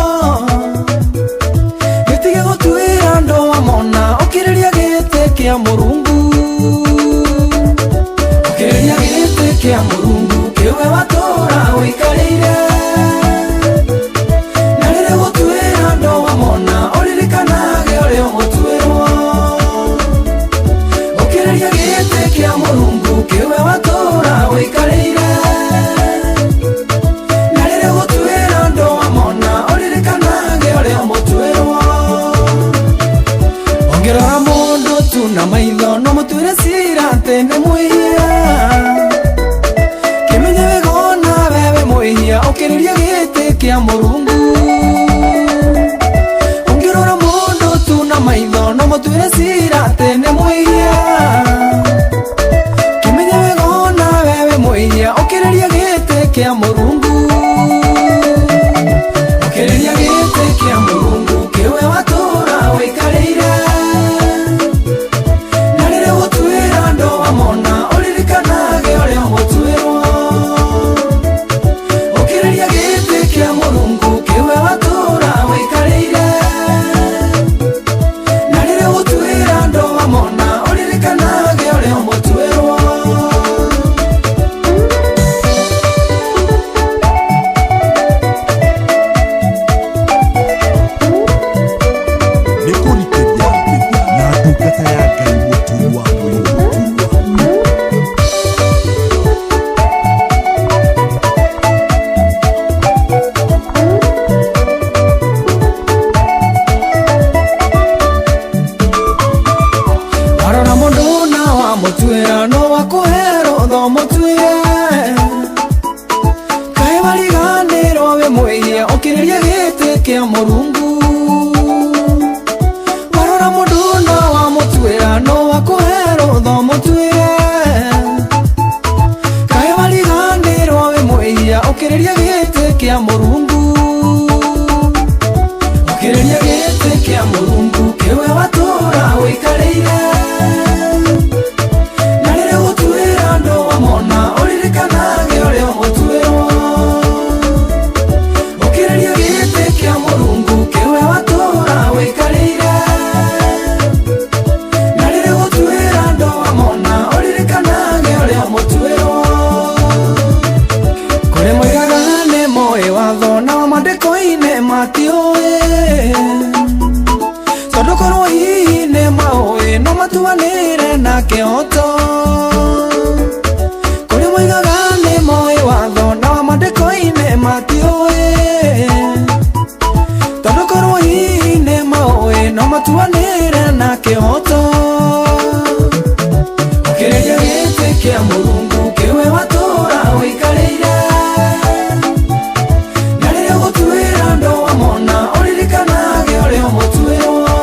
gĩtige gũtuĩra andũ amona ũkĩrĩria gĩtĩ kĩa Mũrungu. Ũkĩrĩria gĩtĩ kĩa Mũrungu kĩwe watũra ũikarĩire, na rĩrĩa gũtuĩra andũ amona ũririkanage ũrĩa ũgũtuĩrwo. Ũkĩrĩria gĩtĩ kĩa Mũrungu kĩwe watũra ũikarĩire, na rĩrĩa gũtuĩra andũ amona ũririkanage ũrĩa ũmũtuĩrwo. Ũngĩrora mũndũ tu na maitho no mũtuĩre cira atĩ nĩ mwĩhia, kĩmenye wega ona wewe mwĩhia ũkĩrĩria gĩtĩ kĩa Mũrungu. Ũngĩrora mũndũ tu na maitho no mũtuĩre cira atĩ nĩ mwĩhia, kĩmenye wega ona wewe mwĩhia ũkĩrĩria gĩtĩ kĩa Mũrungu. Ũkĩrĩria gĩtĩ kĩa Mũrungu kĩwe watũra ũikarĩire, Ndungata ya Ngai Mũturi wa Mũirũ. Warora mũndũ na wamũtuĩra no wakũhe rũtha ũmũtuĩre. Kaĩ wariganĩrwo wĩ mwĩhia ũkĩrĩria gĩtĩ kĩa Mũrungu. Warora mũndũ na wamũtuĩra no wakũhe rũtha ũmũtuĩre. Kaĩ wariganĩrwo wĩ mwĩhia ũkĩrĩria gĩtĩ kĩa Mũrungu. Ũkĩrĩria gĩtĩ kĩa Mũrungu kĩwe watũra ũikarĩire. Na rĩrĩa ũgũtuĩra andũ wamona ũririkanage ũrĩa ũgũtuĩrwo. Ũkĩrĩria gĩtĩ kĩa Mũrungu kĩwe watũra ũikarĩire. Na rĩrĩa ũgũtuĩra andũ wamona ũririkanage ũrĩa ũgũtuĩrwo. Kũrĩ moigaga nĩ moĩ watho nao maandĩko-inĩ matiũĩ. Tondũ korwo hihi nĩ maũĩ no matuanĩre na kĩhoto. Kũrĩ moigaga nĩ moĩ watho nao maandĩko-inĩ matiũĩ. Tondũ korwo hihi nĩ maũĩ no matuanĩre na kĩhoto. Ũkĩrĩria gĩtĩ kĩa Mũrungu kĩwe watũra ũikarĩire. Na rĩrĩa ũgũtuĩra andũ wamona ũririkanage ũrĩa ũgũtuĩrwo.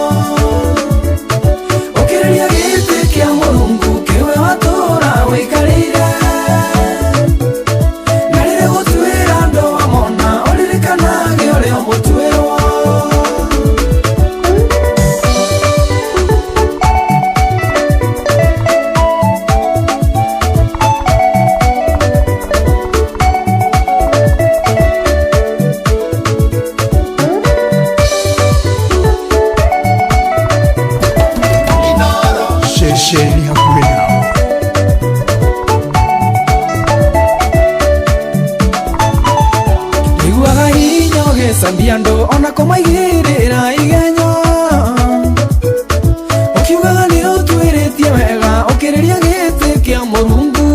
Ũkĩrĩria gĩtĩ kĩa Mũrungu kĩwe watũra ũikarĩire. Na rĩrĩa ũgũtuĩra andũ wamona ũririkanage ũrĩa ũgũtuĩrwo. Ceceni hakuhĩ nawe. Iguaga hinya ũgĩcambia andũ ona kũmaigĩrĩra igenyo. Ũkiugaga nĩ ũtuĩrĩtie wega ũkĩrĩria gĩtĩ kĩa Mũrungu.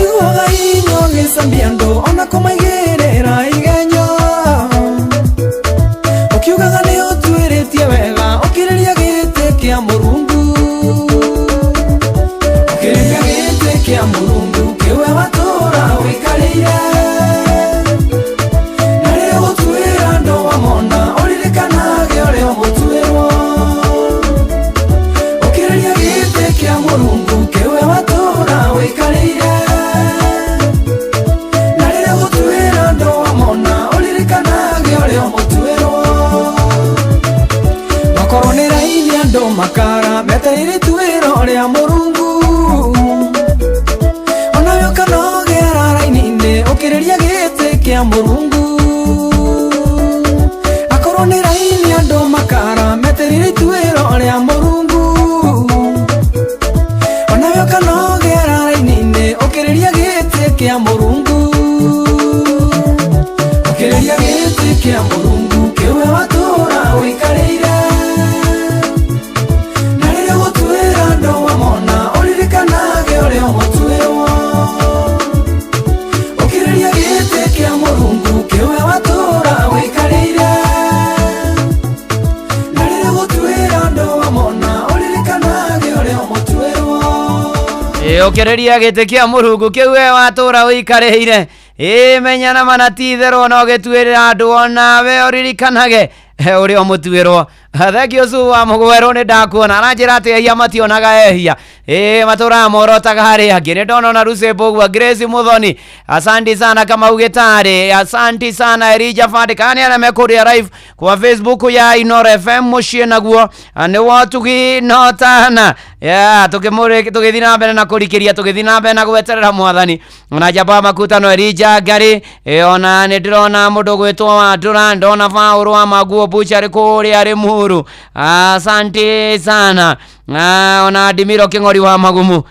Iguaga hinya ũgĩcambia andũ ona kũmaigĩrĩra igenyo. Ũkiugaga nĩ ũtuĩrĩtie wega ũkĩrĩria gĩtĩ kĩa Mũrungu. Ũkĩrĩria gĩtĩ kĩa Mũrungu kĩwe watũra ũikarĩire. Na rĩrĩa ũgũtuĩra andũ wamona ũririkanage ũrĩa ũgũtuĩrwo. Ũkĩrĩria gĩtĩ kĩa Mũrungu kĩwe watũra ũikarĩire. Na rĩrĩa ũgũtuĩra andũ wamona ũririkanage ũrĩa ũgũtuĩrwo. Wakorwo nĩ raini andũ makara metereire ituĩro rĩa Mũrungu. Onawe ũkanogera raini-inĩ ũkĩrĩria gĩtĩ kĩa Mũrungu. Akorwo nĩ raini andũ makara metereire ituĩro rĩa Mũrungu. Onawe ũkanogera raini-inĩ ũkĩrĩria gĩtĩ kĩa Mũrungu. Ũkĩrĩria gĩtĩ kĩa Mũrungu kĩwe watũra ũikarĩire. Na rĩrĩa ũgũtuĩra andũ wamona ũririkanage ũrĩa ũgũtuĩrwo. Ũkĩrĩria gĩtĩ kĩa Mũrungu kĩwe watũra ũikarĩire. Na rĩrĩa ũgũtuĩra andũ wamona ũririkanage ũrĩa ũgũtuĩrwo. Ũkĩrĩria gĩtĩ kĩa Mũrungu kĩu we watũra ũikarĩire. Ĩ menya na mana ti itherũ no gĩtuĩrĩra andũ onawe ũririkanage ũrĩa ũmũtuĩrwo. Thengio Su wa Mũgwerũ nĩ ndakuona aranjĩra atĩ ehia mationaga ehia. Ĩ matũraga morotaga harĩa angĩ. Nĩ ndona ona Rusembo ũguo Grace Muthoni. Asanti sana Kamau Gĩtarĩ. Asanti sana Elijah Fandi. Kana nĩ arĩa mekũrĩa live kwa Facebook ya Inoro FM mũciĩ naguo nĩ wotugi no tana. Yeah, tũgĩthiĩ na mbere na kũrikĩria tũgĩthiĩ na mbere na gweterera mwathani. Ona Njamba Makutano Elijah Ngari ona nĩ ndĩrona mũndũ gwĩtwo Wandũra ndona Paũlũ wa Maguo Butchery kũrĩa Limuru. Asante sana. Ona Adimiro Kĩng'ori wa Magumu.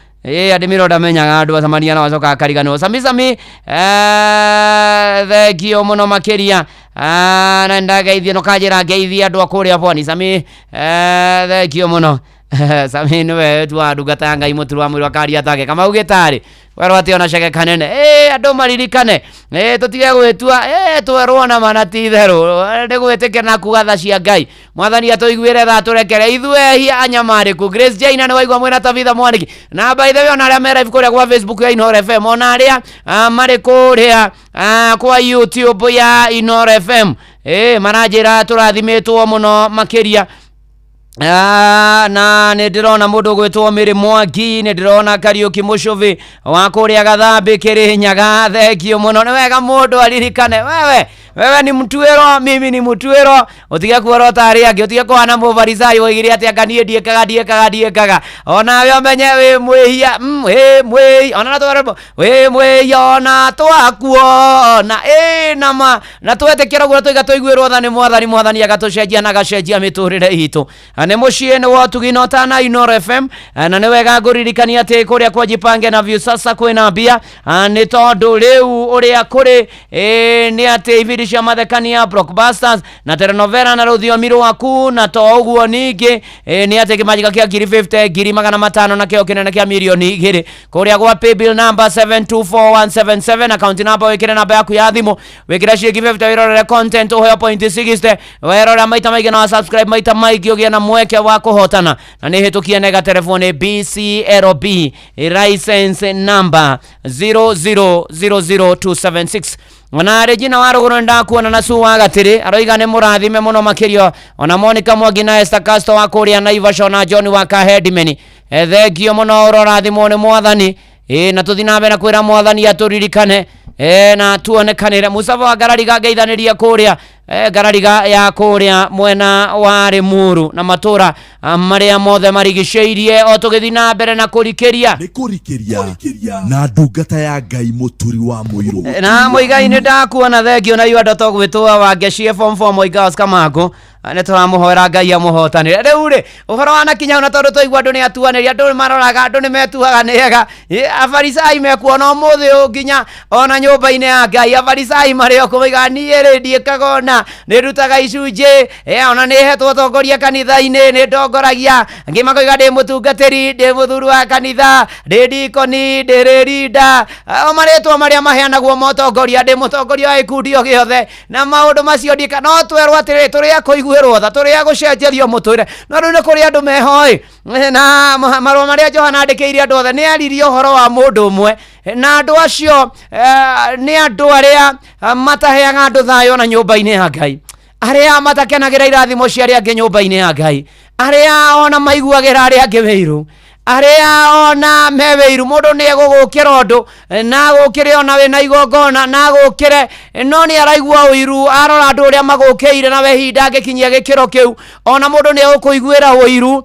Adimiro ndamenyaga andũ acemania na wacoka akariganĩrwo. Sami Sami, thengio mũno makĩria. Na ndageithie no kanjĩra ngeithie andũ a kũrĩa pwani. Sami, thengio mũno. Sami nĩwe tu wa ndungata ya Ngai mũturu wa mwĩrĩ wa karia take Kamau gĩtarĩ werwo atĩ ona cege kanene. Andũ maririkane, tũtige gwĩtua, twerwo na mana ti itherũ nĩ gwĩtĩkĩra na kuga tha cia Ngai. Mwathani atũiguĩre tha, tũrekere ithuĩ ehia anyamarĩku. Grace Jaina nĩ waigua mwĩna Tabitha Mwaniki na by the way ona arĩa me live kũrĩa gwa Facebook ya Inooro FM, ona arĩa marĩ kũrĩa kwa YouTube ya Inooro FM, maranjĩra tũrathimĩtwo mũno makĩria. Na nä ndä rona må ndå gwä two mä rä Mwangi, nä ndä rona Kariuki Mũcũbĩ wa kũrĩa Gathambĩ Kĩrĩnyaga, thengio mũno. Nĩ wega mũndũ aririkane wewe ni mtuĩro, mimi ni mtuĩro, ũtige kuorota arĩa angĩ, ũtige kũhana mũfarisai woigire atĩ anga niĩ ndiĩkaga ndiĩkaga ndiĩkaga, onawe ũmenye wĩ mwĩhia, wĩ mwĩhia ona na wĩ mwĩhia ona twakuona nama na twetĩkĩra ũguo tũiga tũiguĩrwo tha nĩ Mwathani, Mwathani agatũcenjia na agacenjia mĩtũrĩre itũ. Nĩ mũciĩ nĩ wa ũtugi na ũtana Inooro FM, na nĩ wega ngũririkania atĩ kũrĩa kwa Jipange na Viusasa kwĩna mbia, nĩ tondũ rĩu ũrĩa kũrĩ nĩ atĩ ibindi cia mathekania, blockbusters na telenovela na rũthiomi rwaku, na to ũguo ningĩ nĩ atĩ kĩmanjĩka kĩa ngiri 50, ngiri 500 na kĩo kĩnene kĩa mirioni 2 kũrĩa gwa paybill number 724177, account number wĩkĩre namba yaku ya thimũ, wĩkĩre ciringi 50 wĩrorere content ũheo point 60, werora maita maingĩ na wa subscribe maita maingĩ ũgĩe na mweke wa kũhotana, na nĩ hĩtũkie nega telefoni BCLB license number 0000276. Ona Regina wa rũgũrũ nĩndakuona na Sue wa Gatĩrĩ aroiga nĩ mũrathime mũno makĩria, ona Monica Mwangi na Esther Castro wa kũrĩa Naivasha, ona John wa Kahedimeni, thengio mũno, ũrorathimwo nĩ Mwathani. Na tũthiĩ na mbere na kwĩra Mwathani atũririkane, na tuonekanĩre. Musafa wa Ngarariga ngeithanĩria kũrĩa Ngarariga ya kũrĩa mwena wa Limuru na matũra marĩa mothe marigicĩirie, o tũgĩthiĩ na mbere na kũrikĩria. Nĩ kũrikĩria na ndungata ya Ngai mũturi wa mũirũ. Na Mũigai nĩ ndakuona, thengio na iwa ndoto gwĩtwo Wangeci form 4 Mũiga Oscar Mangu, nĩ tũramũhoera Ngai amũhotanĩre. Rĩu rĩ ũhoro wanakinya hau, na tondũ twaigua andũ nĩ atuanĩri, andũ maroraga, andũ nĩ metuaga nĩ ega, afarisai mekuona ũmũthĩ ũyũ nginya ona nyũmba-inĩ ya Ngai, afarisai marĩ o kũu moigaga niĩ rĩ ndiĩkaga ona nĩ ndutaga icunjĩ, ona nĩ hetwo ũtongoria kanitha-inĩ, nĩ ndongoragia, angĩ makoiga ndĩ mũtungatĩri, ndĩ mũthuri wa kanitha, ndĩ dikoni, ndĩ rĩrinda, o marĩtwa marĩa maheanagwo ma ũtongoria, ndĩ mũtongoria wa gĩkundi o gĩothe, na maũndũ macio ndiĩka. No twerwo atĩrĩrĩ, tũrĩ a kũiguĩrwo tha, tũrĩ a gũcenjerio mũtũrĩre, no rĩu nĩ kũrĩ andũ mehoĩ. Na marũa marĩa Johana andĩkĩire andũ othe nĩ aririe ũhoro wa mũndũ ũmwe, na andũ acio nĩ andũ arĩa mataheaga andũ thayũ na nyũmba-inĩ ya Ngai, arĩa matakenagĩra irathimo cia arĩa angĩ nyũmba-inĩ ya Ngai, arĩa ona maiguagĩra arĩa angĩ wĩiru, arĩa ona me wĩiru. Mũndũ nĩ egũgũkĩra ũndũ na agũkĩre ona wĩna igongona na agũkĩre, no nĩ araigua ũiru arora andũ ũrĩa magũkĩire, na we hihi ndangĩkinyia gĩkĩro kĩu. Ona mũndũ nĩ egũkũiguĩra ũiru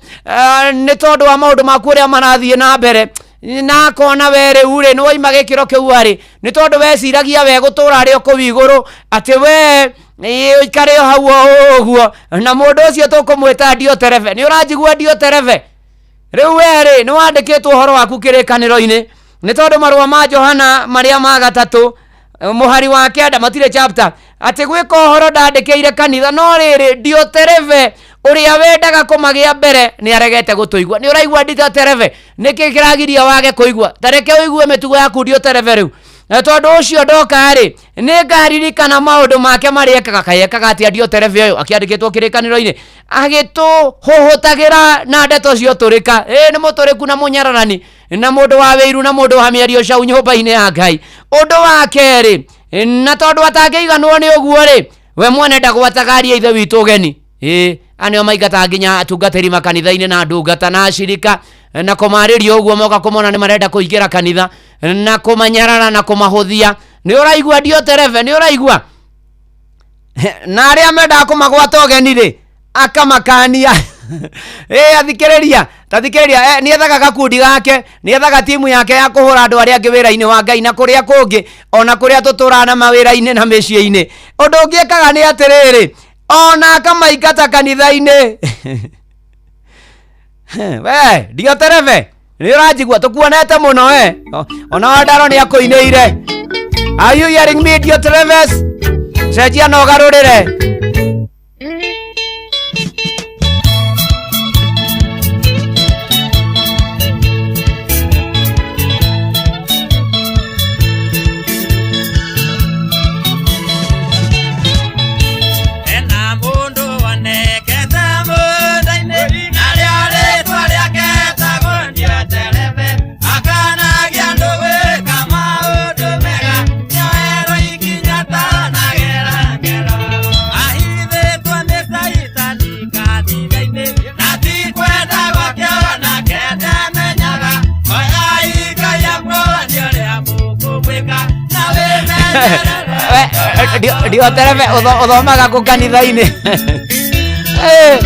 nĩ tondũ wa maũndũ maku ũrĩa marathiĩ na mbere, na akona we rĩu rĩ nĩ waima gĩkĩro kĩu arĩ, nĩ tondũ weciragia we gũtũra arĩ o kũu igũrũ, atĩ we ũikare o hau o ũguo, na mũndũ ũcio tũkũmwĩta Dioterefe. Nĩ ũranjigua Dioterefe? Rĩu we rĩ nĩ wandĩkĩtwo ũhoro waku kĩrĩkanĩro-inĩ, nĩ tondũ marũa ma Johana marĩa ma 3 mũhari wa 9 matirĩ chapter, atĩ gwĩka ũhoro ndandĩkĩire kanitha, no rĩrĩ Dioterefe ũrĩa wendaga kũmagĩa mbere nĩ aregete gũtũigua. Nĩ ũraigua Dioterefe? Nĩkĩ kĩragiria wage kũigua? Ta reke ũigue mĩtugo yaku Dioterefe rĩu. Na tondũ ũcio ndoka rĩ nĩ ngaririkana maũndũ make marĩa ekaga. Kaĩ ekaga atĩa Dioterefe ũyũ akĩandĩkĩtwo kĩrĩkanĩro-inĩ? Agĩtũhũhũtagĩra na ndeto cia ũtũrĩka. Nĩ mũtũrĩku na mũnyararani na mũndũ wa wĩiru na mũndũ wa mĩario cau nyũmba-inĩ ya Ngai. Ũndũ wa kerĩ, na tondũ atangĩiganwo nĩ ũguo rĩ, we mwene ndagwataga aria ithe witũ ũgeni. Anĩo maingataga nginya atungatĩri makanitha-inĩ na ndungata na acirika, na kũmarĩria ũguo moka kũmona nĩ marenda kũingĩra kanitha, na kũmanyarara na kũmahũthia. Nĩ ũraigua Dioterefe? Nĩ ũraigua? Na arĩa mendaga kũmagwata ũgeni rĩ akamakania. Athikĩrĩria, ta thikĩrĩria, nĩ ethaga gakundi gake, nĩ ethaga timu yake ya kũhũra andũ arĩa angĩ wĩra-inĩ wa Ngai na kũrĩa kũngĩ, ona kũrĩa tũtũraga na mawĩra-inĩ na mĩciĩ-inĩ. Ũndũ ũngĩ ekaga nĩ atĩrĩrĩ, ona akamaingata kanitha-inĩ. We Dioterefe, nĩ ũranjigua? Tũkuonete mũno we. Ona Wandaro nĩ akũinĩire. Are you hearing me, Diotrephes? Cenjia na ũgarũrĩre. Ena mũndũ wonekete mũnda-inĩ, narĩo rĩtwa rĩake etagwo Dioterefe. Akanagia andũ gwĩka maũndũ mega, nĩoerwo ikinya atanagera ngero. Ahithĩtwo nĩ Caitani kanitha-inĩ, na ti kwenda gwake onake ndamenyaga. Oyai Ngai amuonie ũrĩa mũkũmwĩka, na wĩmenyerere. Dioterefe ũthomaga kũ kanitha-inĩ? Eh.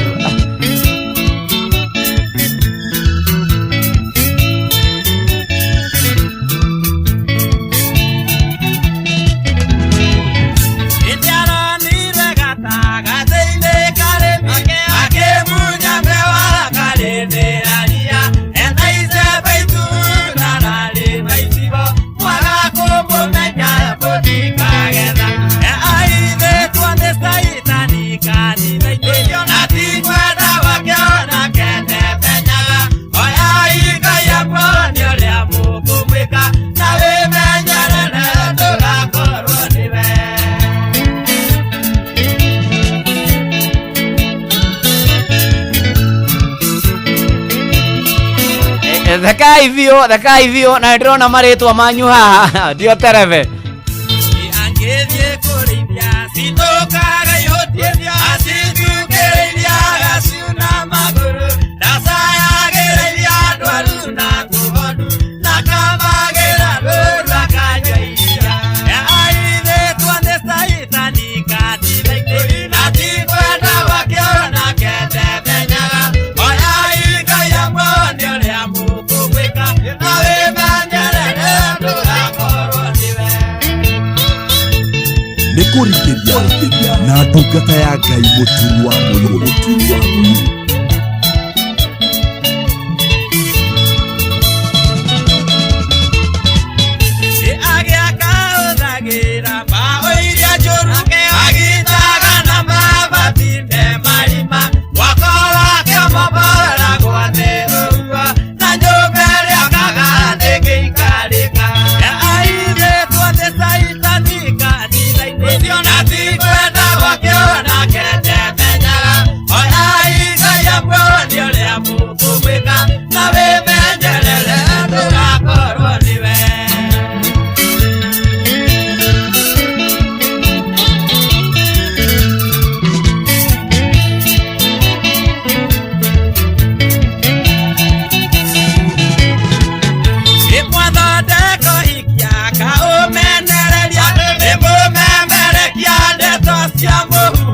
Hĩndĩ aronire gatagatĩ-inĩ karĩmi, akĩmunya mbeũ akarĩmĩra ria. Enda icembe ituna na rĩma icigo, mwaga kũmũmenya mũtikagetha. Ahithĩtwo nĩ Caitani kanitha-inĩ, na ti kwenda gwake onake ndemenyaga. Oyai Ngai amuonie ũrĩa mũkũmwĩka, na wĩmenyerere ndũgakorwo nĩwe. Thekai biũ, thekai biũ, na nĩndĩrona marĩtwa manyu haha. Dioterefe. Angĩthiĩ kũrĩithia citũkaga ihũtiĩ, acitukĩrĩirie agaciuna magũrũ, ndacayagĩrĩria ndwaru na tũgondu, na kamagĩra rũũru akanyua iria. Ahithĩtwo nĩ Caitani kanitha-inĩ, na ti kwenda gwake onake ndemenyaga. Oyai Ngai amuonie ũrĩa mũkũmwĩka, na wĩmenyerere ndũgakorwo nĩwe. Nĩ kũrikĩria na ndungata ya Ngai mũturi wa mũirũ. Mũturi wa mũirũ. Agĩaka ũthagĩra mbaũ iria njũru, agitaga na mabati me marima. Mwako wake ũmomoragwo nĩ rũhuho, na nyũmba ĩrĩa akaga ndĩngĩikarĩka. Ahithĩtwo nĩ Caitani kanitha-inĩ, na ti kwenda gwake onake ndemenyaga. Oyai Ngai amuonie ũrĩa mũkũmwĩka, na wĩmenyerere ndũgakorwo nĩwe. Ĩmwathondeko ikiaka ũmenereria, nĩmũmemerekia ndeto cia mũhuhu.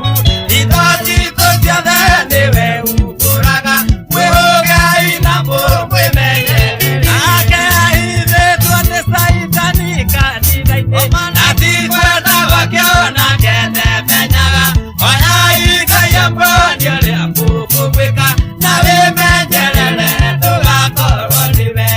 Itho citũ ciothe nĩwe umbũraga, mwĩhũgei na mũmwĩmenyerere. Nake ahithĩtwo nĩ Caitani kanitha-inĩ, na ti kwenda gwake onake ndemenyaga. Oyai Ngai amuonie ũrĩa mũkũmwĩka, na wĩmenyerere ndũgakorwo nĩwe.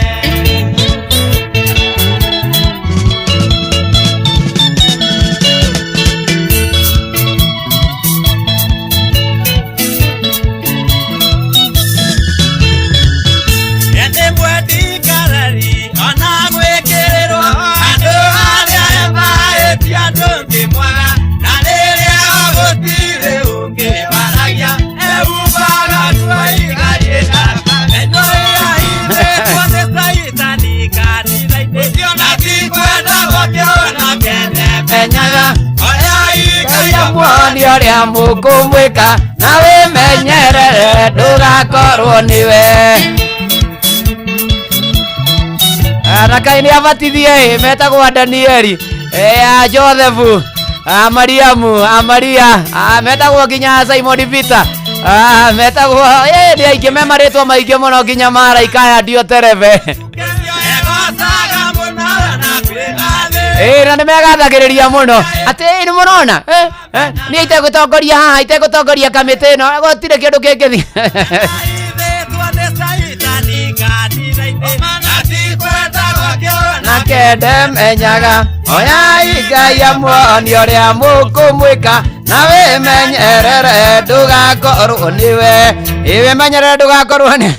Ĩndĩ mwendikarari ona gwĩkĩrĩrwo, andũ arĩa emahĩtia ndũngĩmwaga, na rĩrĩa gũtirĩ ũngĩ waragia, ehumbaga nguo igariĩka. Menyo ĩahithĩtwo nĩ Caitani kanitha-inĩ, na ti kwenda gwake onake ndemenyaga. Oyai Ngai amuonie ũrĩa mũkũmwĩka, na wĩmenyerere ndũgakorwo nĩwe. Na Ngai nĩ abatithie ĩ, metagwo Danieli, a Joseph, a Mariamu, a Maria, a metagwo nginya Simon Peter, a metagwo nĩ aingĩ me marĩtwa maingĩ mũno nginya maraika aya Dioterefe. Egocaga mũno na kwĩgathĩrĩria. Ĩ, na nĩ megathagĩrĩria mũno atĩ ĩ, nĩ mũrona niĩ itegũtongoria haha, itegũtongoria kamĩtĩ ĩno, gũtirĩ kĩndũ kĩngĩthiĩ. Ahithĩtwo nĩ Caitani kanitha-inĩ, na ti kwenda gwake Na Yake ndemenyaga oyai Ngai amuonie ũrĩa mũkũmwĩka na wĩmenyerere ndũgakorwo nĩwe ĩ wĩmenyerere ndũgakorwo nĩ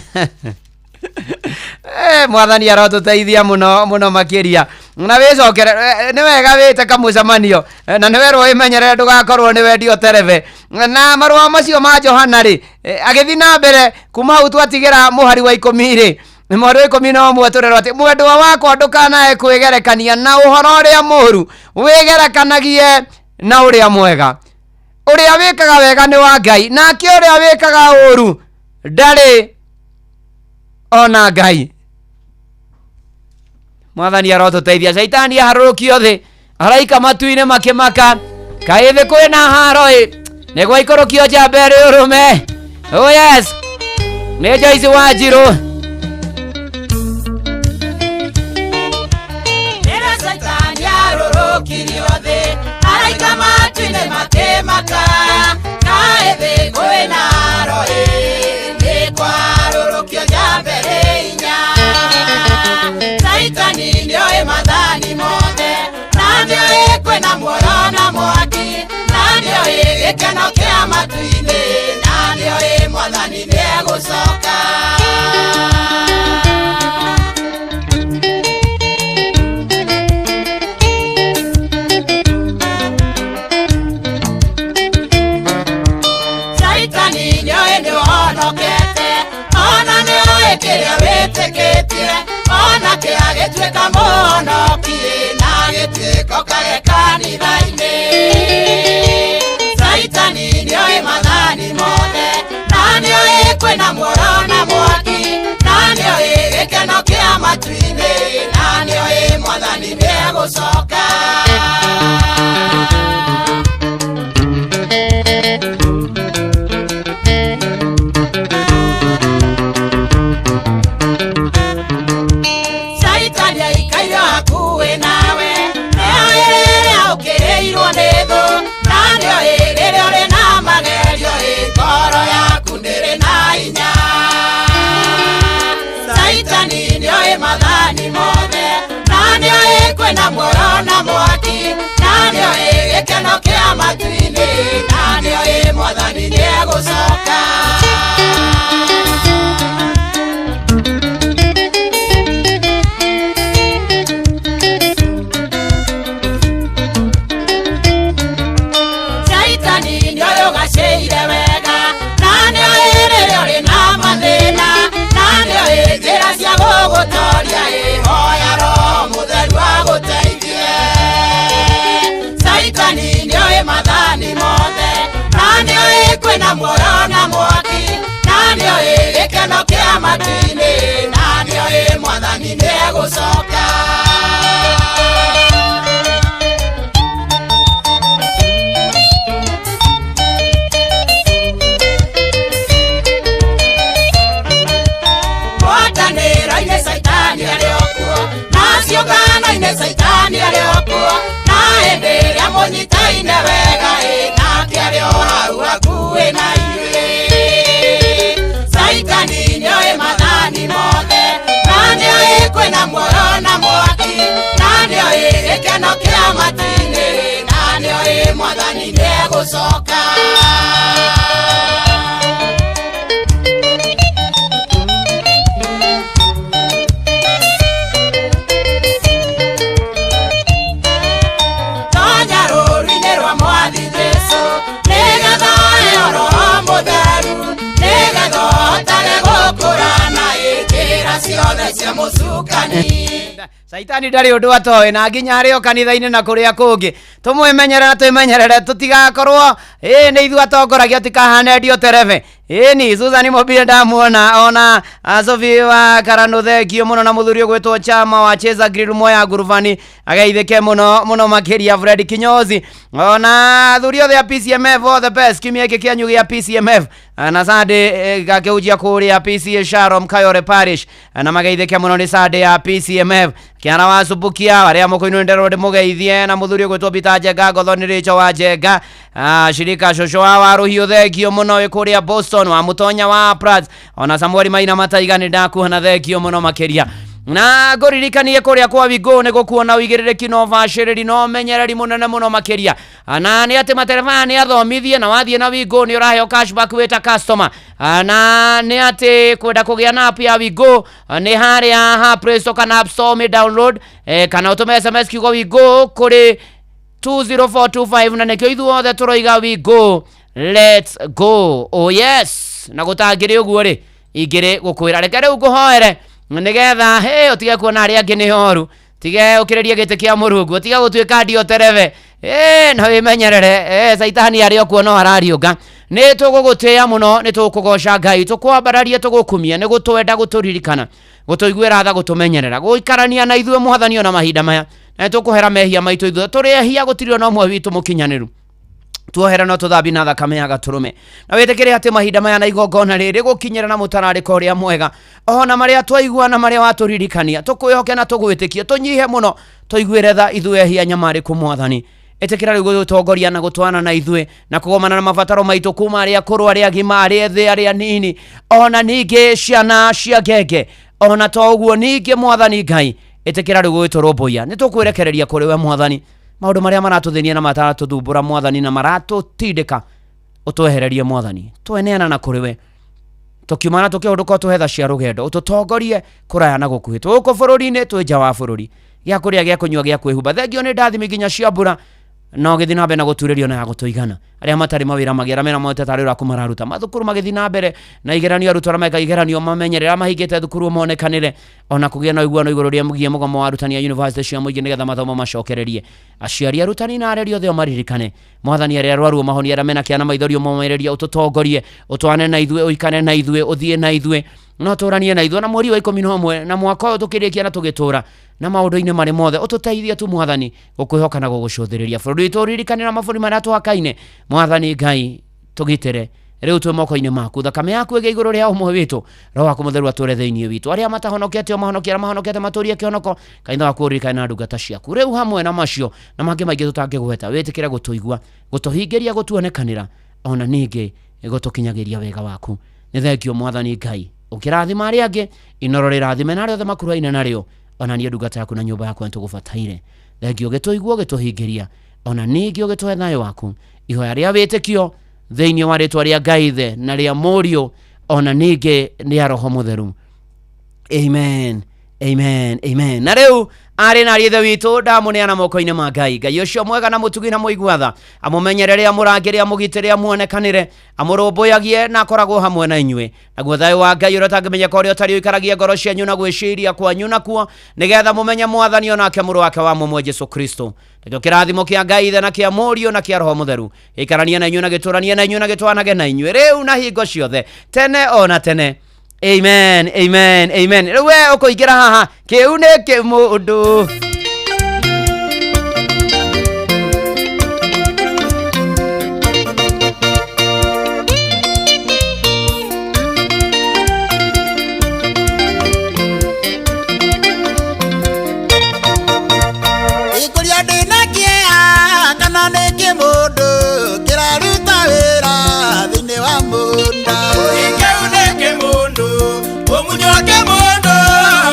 mwathani arotũteithia mũno mũno makĩria na wĩcokere nĩ wega wĩte kamũcemanio na nĩ werwo wĩmenyerere ndũgakorwo nĩ wendio terebe na marũa macio ma Johana rĩ agĩthiĩ na mbere kuma hau twatigĩra mũhari wa 10 rĩ mũhari wa 11 tũrerwo atĩ mwendwa wakwa ndũkanae kwĩgerekania na ũhoro ũrĩa mũũru wĩgerekanagie na ũrĩa mwega ũrĩa wĩkaga wega nĩ wa Ngai nake ũrĩa wĩkaga ũũru ndarĩ ona Ngai. Mwathani arotũteithia caitani aharũrũkio thĩ araika matu-inĩ makĩmaka kaĩ thĩ kwĩna haro ĩ nĩguo ikũrũkio njamba ĩrĩ ũrũme. Oh yes, nĩ Joyce Wanjirũ. Rĩrĩa Caitani arũrũkirio thĩ araika matu-inĩ makĩmaka kaĩ thĩ kwĩna haro ĩ nĩkwarũrũkio njamba ĩrĩ hinya. Caitani nĩoĩ mathani mothe na nĩoĩ kwĩna muoyo na mwaki na nĩoĩ gĩkeno kĩa matu-inĩ na nĩoĩ mwathani nĩegũcoka. Caitani nĩoĩ nĩũhonokete ona nĩoĩ kĩrĩa wĩtĩkĩtie ona kĩa gĩtuĩka mũhonokie na gĩtuĩka ũkage kanitha-inĩ. Caitani nĩoĩ mathani mothe na nĩoĩ kwĩna muoyo na mwaki na nĩoĩ gĩkeno kĩa matu-inĩ na nĩoĩ mwathani nĩegũcoka. Caitani aikaire hakuhĩ nawe nĩoĩ rĩrĩa ũkĩrĩirwo nĩ thũ na nĩoĩ rĩrĩa ũrĩ na magerio ĩ ngoro yaku ndĩrĩ na hinya. Caitani nĩoĩ mathani mothe na nĩoĩ kwĩna muoyo na mwaki na nĩoĩ gĩkeno kĩa matu-inĩ na nĩoĩ mwathani nĩegũcoka. Caitani nĩoĩ ũgacĩire wega na nĩoĩ rĩrĩa ũrĩ na mathĩna na nĩoĩ njĩra cia gũgũtoria ĩ hoya Roho Mũtheru agũteithie. Caitani nĩoĩ mathani mothe na nĩoĩ kwĩna muoyo na mwaki na nĩoĩ gĩkeno kĩa matu-inĩ na nĩoĩ mwathani nĩegũcoka. Ngwatanĩro-inĩ Caitani arĩ o kuo na ciũngano-inĩ Caitani arĩ o kuo na hĩndĩ ĩrĩa mũnyitaine wega ĩ nake arĩ o hau hakuhĩ na inyuĩ. Caitani nĩoĩ mathani mothe na nĩoĩ kwĩna muoyo na mwaki na nĩoĩ gĩkeno kĩa matu-inĩ na nĩoĩ mwathani nĩegũcoka. Tonya rũũru-inĩ rwa mwathi Jesũ nĩgetha ũheo Roho Mũtheru nĩgetha ũhotage gũkũrana ĩ njĩra ciothe cia mũcukani. Caitani ndarĩ ũndũ atoĩ na nginya arĩ o kanitha-inĩ na kũrĩa kũngĩ tũmwĩmenyerere na twĩmenyerere tũtigakorwo ĩ nĩ ithuĩ atongoragia tũtikahane ndio terebe ĩni Susan Mobile ndamuona ona Sophie wa Karano thengio mũno na mũthuri ũgwĩtwo Chama wa Cheza Grill Moya Ngurubani ageithĩke mũno mũno makĩria Fred Kinyozi ona athuri othe a PCMF all the best kiumia gĩkĩ kĩanyu gĩa PCMF na Sunday gakĩhunjia kũrĩa PCA Sharom Kayore Parish na mageithĩke mũno nĩ Sunday ya PCMF Kĩara wa Subukia arĩa mũkũinũ nderwo ndĩmũgeithie na mũthuri ũgwĩtwo Peter Njenga Ngotho nĩ Rachel wa Njenga shirika cũcũ wa Waruhiũ thengio mũno wĩ kũrĩa Boston wa Mũtonya wa Pratt ona Samuel Maina Mataiga nĩ ndakuona thengio mũno makĩria. Na ngũririkanie kũrĩa kwa Wigo nĩ gũkuona ũigĩrĩrĩki na ũbacĩrĩri na ũmenyereri mũnene mũno makĩria. Na nĩ atĩ matereba nĩ athomithie, na wathiĩ na Wigo nĩ ũraheo cashback wĩ ta customer. Na nĩ atĩ kwenda kũgĩa na app ya Wigo nĩ harĩa ha Play Store kana App Store, ũmĩ download kana ũtũme SMS kiugo Wigo kũrĩ 20425, na nĩkĩo ithuothe tũroiga we go, let's go. Oh yes, na gũtangĩrĩ ũguo rĩ, ingĩrĩ gũkwĩra reke rĩu ngũhoere nĩgetha hĩ ũtige kuona arĩa angĩ nĩ oru, tige ũkĩrĩrie gĩtĩ kĩa mũrungu, ũtige gũtuĩka ndio terebe na wĩmenyerere, caitani arĩ o kuo no arariũnga. Nĩ tũgũgũtĩĩa mũno, nĩ tũkũgoca Ngai, tũkwambararie, tũgũkumia, nĩ gũtwenda, gũtũririkana, gũtũiguĩra tha, gũtũmenyerera, gũikarania na ithuĩ mwathani ona mahinda maya. Na nĩ tũkũhera mehia maitũ ithuĩ tũrĩ ehia, gũtirĩ ona ũmwe witũ mũkinyanĩru. Tuohera no tũthambi na thakame ya gatũrũme, na wĩtĩkĩre atĩ mahinda maya na igongona rĩrĩ gũkinyĩra na mũtararĩko ũrĩa mwega, ona marĩa twaigua na marĩa watũririkania, tũkwĩhoke na tũgwĩtĩkie, tũnyihe mũno, tũiguĩre tha ithuĩ ehia nyamarĩku mwathani. Ĩtĩkĩra rĩu gũgũtongoria na gũtwana na ithuĩ na kũgomana na mabataro maitũ, kuma arĩa akũrũ, arĩa agima, arĩa ethĩ, arĩa nini, ona ningĩ ciana cia ngenge. Ona to ũguo ningĩ mwathani Ngai, ĩtĩkĩra rĩu gũgĩtũrũmbũiya. Nĩ tũkwĩrekereria kũrĩ we mwathani maũndũ marĩa maratũthĩnia na maratũthumbũra mwathani, na maratũtindĩka ũtwehererie mwathani. Tweneana na kũrĩ we tũkiuma na tũkĩhũndũka, ũtũhe tha cia rũgendo, ũtũtongorie kũraya na gũkuhĩ, tũgũkũ bũrũri-inĩ, twĩ nja wa bũrũri, gĩa kũrĩa, gĩa kũnyua, gĩa kwĩhumba. Thengio nĩ ndathimi nginya cia mbura, no gĩthiĩ na mbere na gũturĩrio na ya gũtũigana. Arĩa matarĩ mawĩra magĩra mena mote tarĩ ũraku mararuta, mathukuru magĩthiĩ na mbere na igeranio, arutwo arĩa meka igeranio mamenyerere, arĩa mahingĩte thukuru monekanĩre, ona kũgĩa na ũiguano igũrũ rĩgiĩ mũgomo wa arutani a university cia mũingĩ nĩgetha mathomo macokererie. Aciari, arutani na areri othe o maririkane mwathani. Arĩa arwaru mahonie, arĩa mena kĩana maithori ũmomĩrĩrie, ũtũtongorie, ũtwane na ithuĩ, ũikane na ithuĩ, ũthiĩ na ithuĩ, no tũranie na ithuĩ na mweri wa 11 na mwaka ũyũ tũkĩrĩkia na tũgĩtũra na maũndũ-inĩ marĩ mothe. Ũtũteithie tu mwathani gũkwĩhoka na gũgũcũthĩrĩria. Bũrũri witũ ũririkane na mabũrũri marĩa tũhakaine. Mwathani Ngai, tũgitĩre rĩu twĩ moko-inĩ maku, thakame yaku ĩgĩ igũrũ rĩa ũmwe witũ, roho waku mũtheru atũre thĩinĩ witũ. Arĩa matahonokete ũmahonokie, arĩa mahonokete matũrie kĩhonoko. Kanitha waku ũririkane na ndungata ciaku. Rĩu hamwe na macio na mangĩ maingĩ tũtangĩgweta, wĩtĩkĩre gũtũigua, gũtũhingĩria, gũtuonekanĩra, ona ningĩ gũtũkinyagĩria wega waku. Nĩ thengio mwathani Ngai, ũkĩrathima arĩa angĩ, inoro rĩrathime na arĩa othe makuruhaine narĩo, ona niĩ ndungata yaku na nyũmba yakwa nĩtũgũbataire. Thengio ũgĩtũigua, ũgĩtũhingĩria, ona ningĩ ũgĩtũhe thayũ waku. Ihoya rĩa wĩtĩkio thĩinĩ wa rĩtwa rĩa Ngai Ithe na rĩa Mũriũ ona ningĩ rĩa Roho Mũtheru, amen, amen, amen. Na rĩu arĩ na ithe witũ, ndamũneana moko-inĩ ma Ngai. Ngai ũcio mwega na mũtugi na mũigua tha amũmenyerere, amũrangĩre, amũgitĩre, amuonekanĩre, amũrũmbũyagie na akoragwo hamwe na inyuĩ. Naguo thayũ wa Ngai ũrĩa ũtangĩmenyeka ũrĩa ũtarĩ ũikaragie ngoro cianyu na gwĩciria kwanyu nakuo, nĩgetha mũmenye mwathani onake mũrũ wake wa mũmwe Jesu Kristo. Nakĩo kĩrathimo kĩa Ngai Ithe na kĩa Mũriũ na kĩa Roho Mũtheru gĩikaranie na inyuĩ na gĩtũranie na inyuĩ na gĩtwanage na inyuĩ rĩu na hingo ciothe, tene ona tene. Amen, amen, amen. Rĩu we ũkũingĩra haha kĩu nĩ kĩmũndũ. Ikũria ndĩna kĩeha kana nĩ kĩmũndũ kĩraruta wĩra thĩinĩ wa mũgũnda. Kĩu nĩ kĩmũndũ, ũmunywo kĩmũndũ,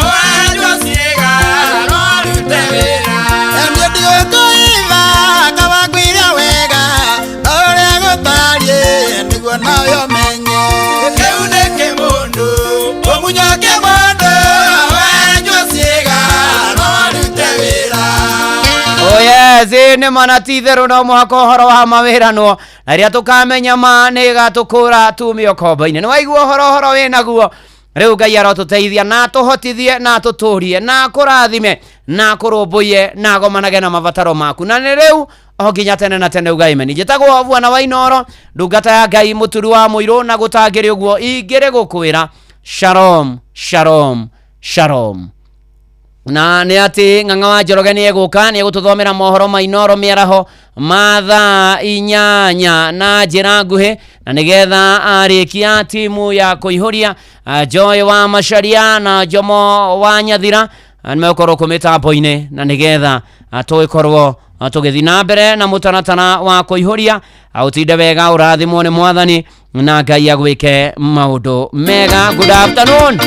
wenjwo ciĩga no arute wĩra. Niĩ ndigũkũitha kaba ngwĩre wega ũrĩa gũtariĩ nĩguo nawe ũmenye. Kĩu nĩ kĩmũndũ, ũmunywo kĩmũndũ, wenjwo ciĩga no arute wĩra. Oh yes, nĩ mana ti itherũ no mũhaka ũhoro wa mawĩranwo, na rĩrĩa tũkamenya ma nĩ ĩgatũkũra tumio kombo-inĩ. Nĩ waigua ũhoro, ũhoro wĩ naguo. Rĩu Ngai arotũteithia na atũhotithie na atũtũrie na akũrathime na akũrũmbũiye na agomanage na mabataro maku, na nĩ rĩu o nginya tene na tene. Uga amen. Njĩtagwo bwana wa Inoro, ndungata ya Ngai, mũturi wa mũirũ, na gũtangĩrĩ ũguo ingĩrĩ gũkwĩra shalom, shalom, shalom. Na nĩ atĩ Ng'ang'a wa Njoroge nĩ egũka, nĩ egũtũthomera mohoro ma Inoro mĩaraho ma thaa 8 na njĩra nguhĩ, na nĩgetha arĩkia timu ya kũihũria, Joy wa Macharia na Jomo wa Nyathira nĩ megũkorwo kũ mĩtambo-inĩ, na nĩgetha tũgĩkorwo tũgĩthiĩ na mbere na mũtaratara wa kũihũria. Ũtinde wega, ũrathimwo nĩ mwathani na Ngai agwĩke maũndũ mega. Good afternoon.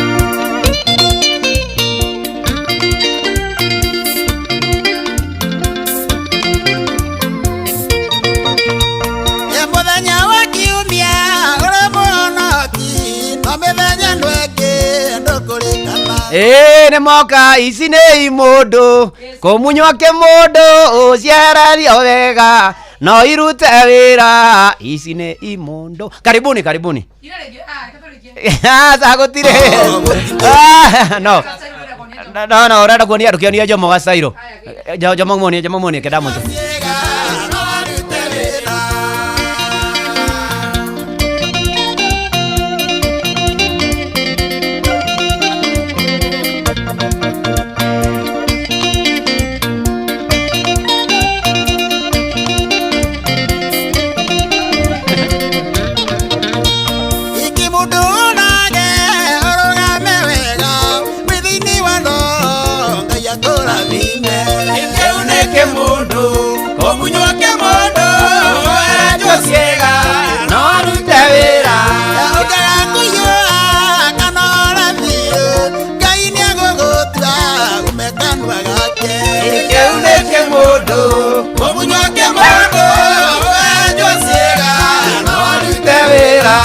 Ĩĩ nĩ moka ici nĩ imũndũ kũmunywo kĩmũndũ ũciarario wega no irute wĩra ici nĩ imũndũ. Karibuni, karibuni. Aca gũtirĩ. Ah, no no no, ũrenda kuonia ndũkĩonia Jomo Gacairũ. Jomo muonie, Jomo muonie kenda mũtu. Iki mũndũ onage ũrũgame wega wĩ thĩinĩ wa roho Ngai akũrathime. Kĩu nĩ kĩmũndũ kũmunywo kĩmũndũ enjwo ciĩga no arute wĩra. Ũngaga kũiyũra kana ore biũ Ngai nĩegũgũtua ume kanua gake. Kĩu nĩ kĩmũndũ kũmunywo kĩmũndũ enjwo ciĩga no arute wĩra.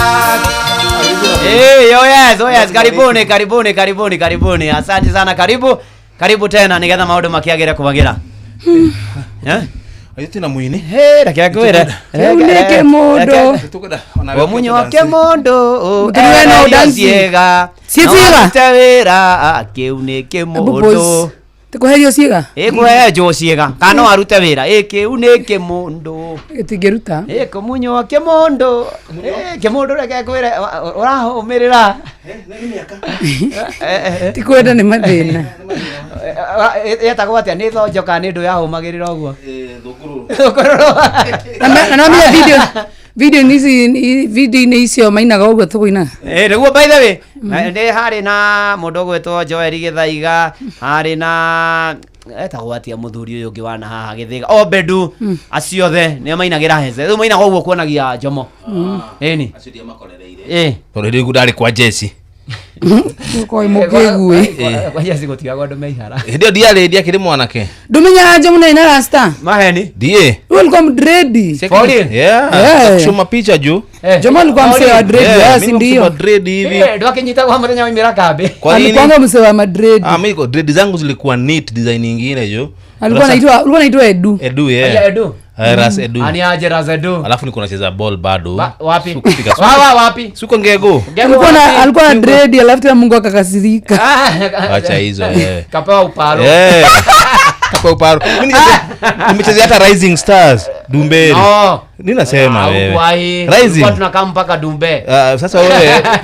Hey, oh yes, oh yes. Karibuni, karibuni, karibuni, karibuni. Asante sana, karibu. Karibu tena nigetha maũndũ makĩagĩre kwagĩra. Eh? Aithĩ na mwini. Hey, reke ngwĩre. Kĩu nĩ kĩmũndũ. Ũmunyo wa kĩmũndũ Mũthuri we no ererio dance. ciĩga. Ciĩ No ciĩga? arute wĩra kĩu nĩ kĩmũndũ. Tikuherio ciĩga? Ĩkũhenjwo ciĩga kana no arute wĩra. Ĩ kĩu nĩ kĩmũndũ. Gĩtingĩruta. Ĩ kũmunywo kĩmũndũ. Ĩ kĩmũndũ reke ngwĩre ũrahũmĩrĩra. Ti kwenda nĩ mathĩna. Yetagwo atĩa nĩ thonjo kana nĩ ndũ yahũmagĩrĩra ũguo? Na no menya video video-inĩ ici video-inĩ icio mainaga ũguo tũkũinaga. Ĩ nĩguo by the way nĩ harĩ na mũndũ ũgwĩtwo Joel Gĩthaiga, harĩ na etagwo atĩa mũthuri ũyũ ũngĩ wana haha Gĩthĩga Obedu, acio othe nĩo mainagĩra hece rĩu mainaga ũguo kuonagia Jomo. Ĩni ĩ Tondũ rĩu ndarĩ kwa Jesse. Ũkorwo mũkĩguĩ. Kwa Jesse gũtigagwo andũ meihara. Hĩndĩ ĩyo ndiarĩ ndiakĩrĩ mwanake. Ndũmenyaga Jomo nĩ na rasta. Maheni. Ndiĩ. Welcome dread. For real? Yeah. Yeah. Kushoma picha juu. Jomo alikuwa msee wa dread, Yeah, yes, mimi ndio. kusoma dread hivi. Ndwakinyitagwo mũthenya waimĩra kambĩ. Kwa nini? Alikuwa msee wa madread. Ah, mimi kwa dread zangu zilikuwa neat design nyingine juu. Alikuwa anaitwa Edu. Edu, yeah. Aya, Edu. Eh, Ras Edu. Ani aje Ras Edu. Alafu niko nacheza ball bado. Wapi? Sikupiga Wawa wapi? Suko ngego. Ngego Alikuwa na wapi? alikuwa na dread alafu tena Mungu akakasirika. Acha hizo eh. Kapewa uparo. Eh. Kapewa uparo. Mimi nimechezea hata Rising Stars Dumberi. No. Nini nasema wewe? Haukuwahi. Rising. Tulikuwa tunakaa mpaka Dumbe. Ah, sasa wewe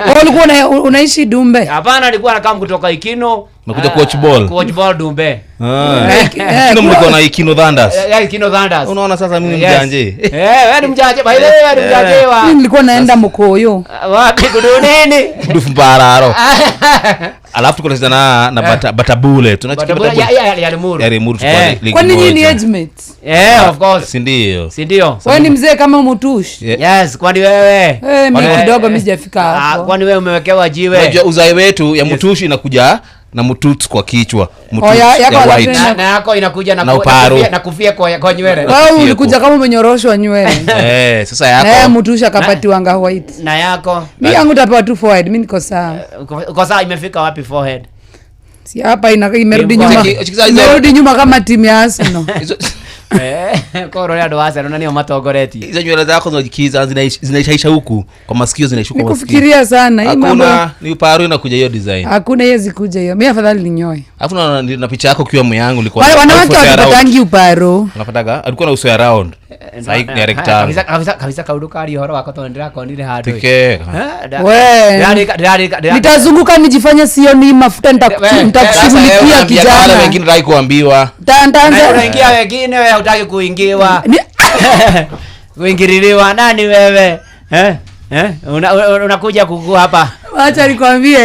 Wewe ulikuwa unaishi Dumbe? Hapana, nilikuwa nakaa kutoka Ikino. Unakuja kuwatch ball. Kuwatch ball Dumbe. Ah. Ikino mlikuwa na Ikino Thunders. Yeah, Ikino Thunders. Unaona sasa mimi Yes. mjanje. Eh, wewe ni mjanje. By the way, wewe ni mjanje wa. Mimi nilikuwa naenda Mukoyo. Wapi kudu nini? Dufu mbararo. Alafu tuko tunacheza na Batabule. Tunacheza Batabule, ya Limuru. Ya Limuru tulikuwa ligi Kwani nyinyi ni moja. age mates? Eh, of course. Si ndio? Si ndio? Wewe ni mzee kama Mutush. Yes, kwani wewe? Eh, mimi kidogo mimi sijafika hapo. Kwani wewe umewekewa jiwe? Unajua uzai wetu ya Mutush inakuja na Mututs kwa kichwa. Mututs Oh, yako ya alafu white. Na yako inakuja Na uparo. na kufia kwa nywele. Wewe ulikuja kama umenyoroshwa nywele. Eh, sasa yako. Eh, Mutush akapatiwanga white. Na yako. Mimi yangu tapewa tu forehead, mimi niko sawa. Uko sawa, imefika wapi forehead? Si hapa imerudi nyuma. Imerudi nyuma kama timu ya Arsenal. Eh, koro ya andũ a Arsenal na nĩo matongoretie. Hizo nywele zako zinajikiza zinaishaisha huku kwa masikio zinaishuka kwa masikio. Nikufikiria sana hii mambo. Hakuna ni uparo inakuja hiyo design. Hakuna hiyo zikuja hiyo. Mimi afadhali ninyoe. Alafu na picha yako ukiwa myangu ulikuwa Wale na wanawake uso ya round. wakipatangi uparo. Unapataga alikuwa na uso ya round. Sasa hii ni rectangle. Kabisa kabisa kabisa kaundu kari ũhoro wakwa tondũ ndĩrakonire handũ. Tike. We. Nitazunguka nijifanye sioni mafuta nitakushughulikia Wale kijana. wengine rai kuambiwa. Nitaanza Unaingia wengine wewe hutaki kuingiwa. Kuingililiwa nani wewe? Eh? Eh? Unakuja kukua hapa. Acha nikwambie.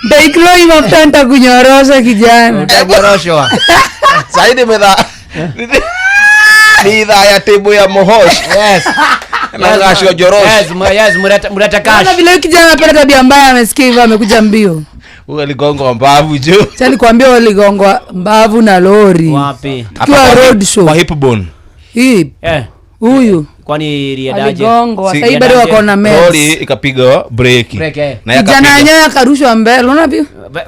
Ndaikloi mafuta nitakunyorosha kijana. Utanyoroshwa. Saidi medha. Ni idhaa ya timu ya Mohosh. Yes. Na ngasho jorosh. Yes, yes, mureta cash. Naona vile huyu kijana anapenda tabia mbaya, amesikia hivyo amekuja mbio. Huyo aligongwa mbavu juu. Acha nikwambie waligongwa mbavu na lori. Wapi? Tukiwa road show. Kwa hip bone. Hii. Eh. Huyu. Kwani iliendaje? Aligongwa. Sasa bado wako na mess. Lori ikapiga breki. Breki, eh. Na Kijana yakapiga. yenyewe akarushwa mbele, unaona pia?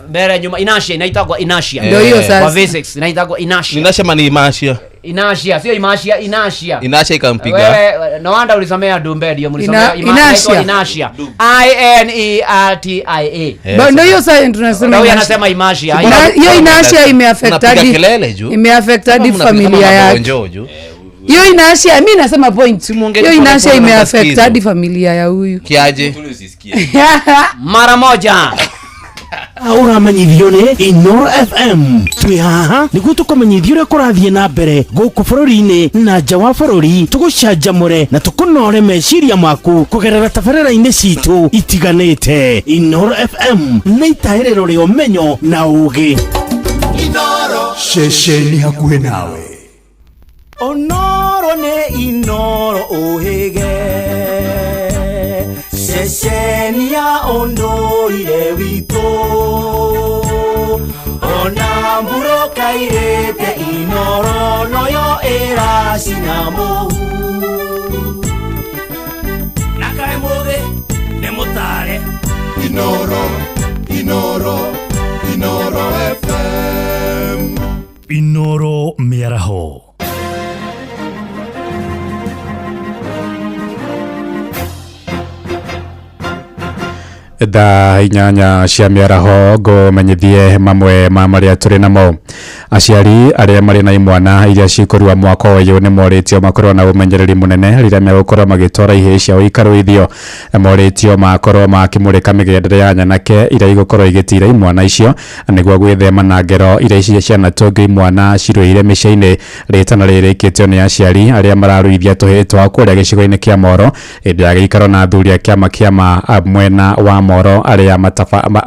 Mbele nyuma inertia inaitagwa inertia. Ndio hiyo sasa. Kwa physics inaitagwa inertia. Inertia ma ni inertia. Inertia sio inertia, inertia. Inertia ikampiga. Wewe no wonder ulisomea Dumbe ndio mlisomea Inertia. inaitwa inertia. I N E R T I A. Ba- Ndio hiyo sasa tunasema. Ndio inertia. anasema inertia. Na hiyo inertia imeaffect Unapiga hadi kelele juu. imeaffect hadi Kama mnapiga familia kama yake. mgonjo juu. Hiyo inertia mimi nasema point. Hiyo pole inertia pole na imeaffect masikizo. hadi familia ya huyu. Kiaje? Mara moja. Ũramenyithio nĩ Inoro FM twĩ haha nĩguo tũkũmenyithia ũrĩa kũrathiĩ na mbere gũkũ bũrũri-inĩ na nja wa bũrũri tũgũcanjamũre na tũkũnore meciria maku kũgerera tabarĩra-inĩ citũ itiganĩte. Inoro FM nĩ itahĩrĩro rĩa ũmenyo na ũgĩ. Ceceni hakuhĩ nawe. Onoro nĩ Inoro ũhĩge ceceni ya ũndũire witũ ona mburũka irĩte Inoro noyo ĩracina mũhu na kaĩ mũthĩ nĩ mũtare Inoro, Inoro, Inoro FM. Inoro mĩaraho. Thaa 8 cia mĩaraho ngũmenyithie mamwe ma marĩa tũrĩ namo. Aciari arĩa marĩ na imwana iria cikũrua mwaka ũyũ nĩ morĩtio makorwo na ũmenyereri mũnene rĩrĩa megũkorwo magĩtwara ihĩĩ ciao ikarũithio. Morĩtio makorwo makĩmũrĩka mĩgendere ya nyanake iria igũkorwo igĩtira imwana icio nĩguo gwĩthema na ngero iria ici cianatũngio imwana cirũire mĩciĩ-inĩ. Rĩtana rĩrĩkĩtio nĩ aciari arĩa mararuithia tũhĩĩ twao kũrĩa gĩcigo-inĩ kĩa Moro hĩndĩ ya gĩikaro na athuri a kĩama kĩa mwena wa Moro arĩa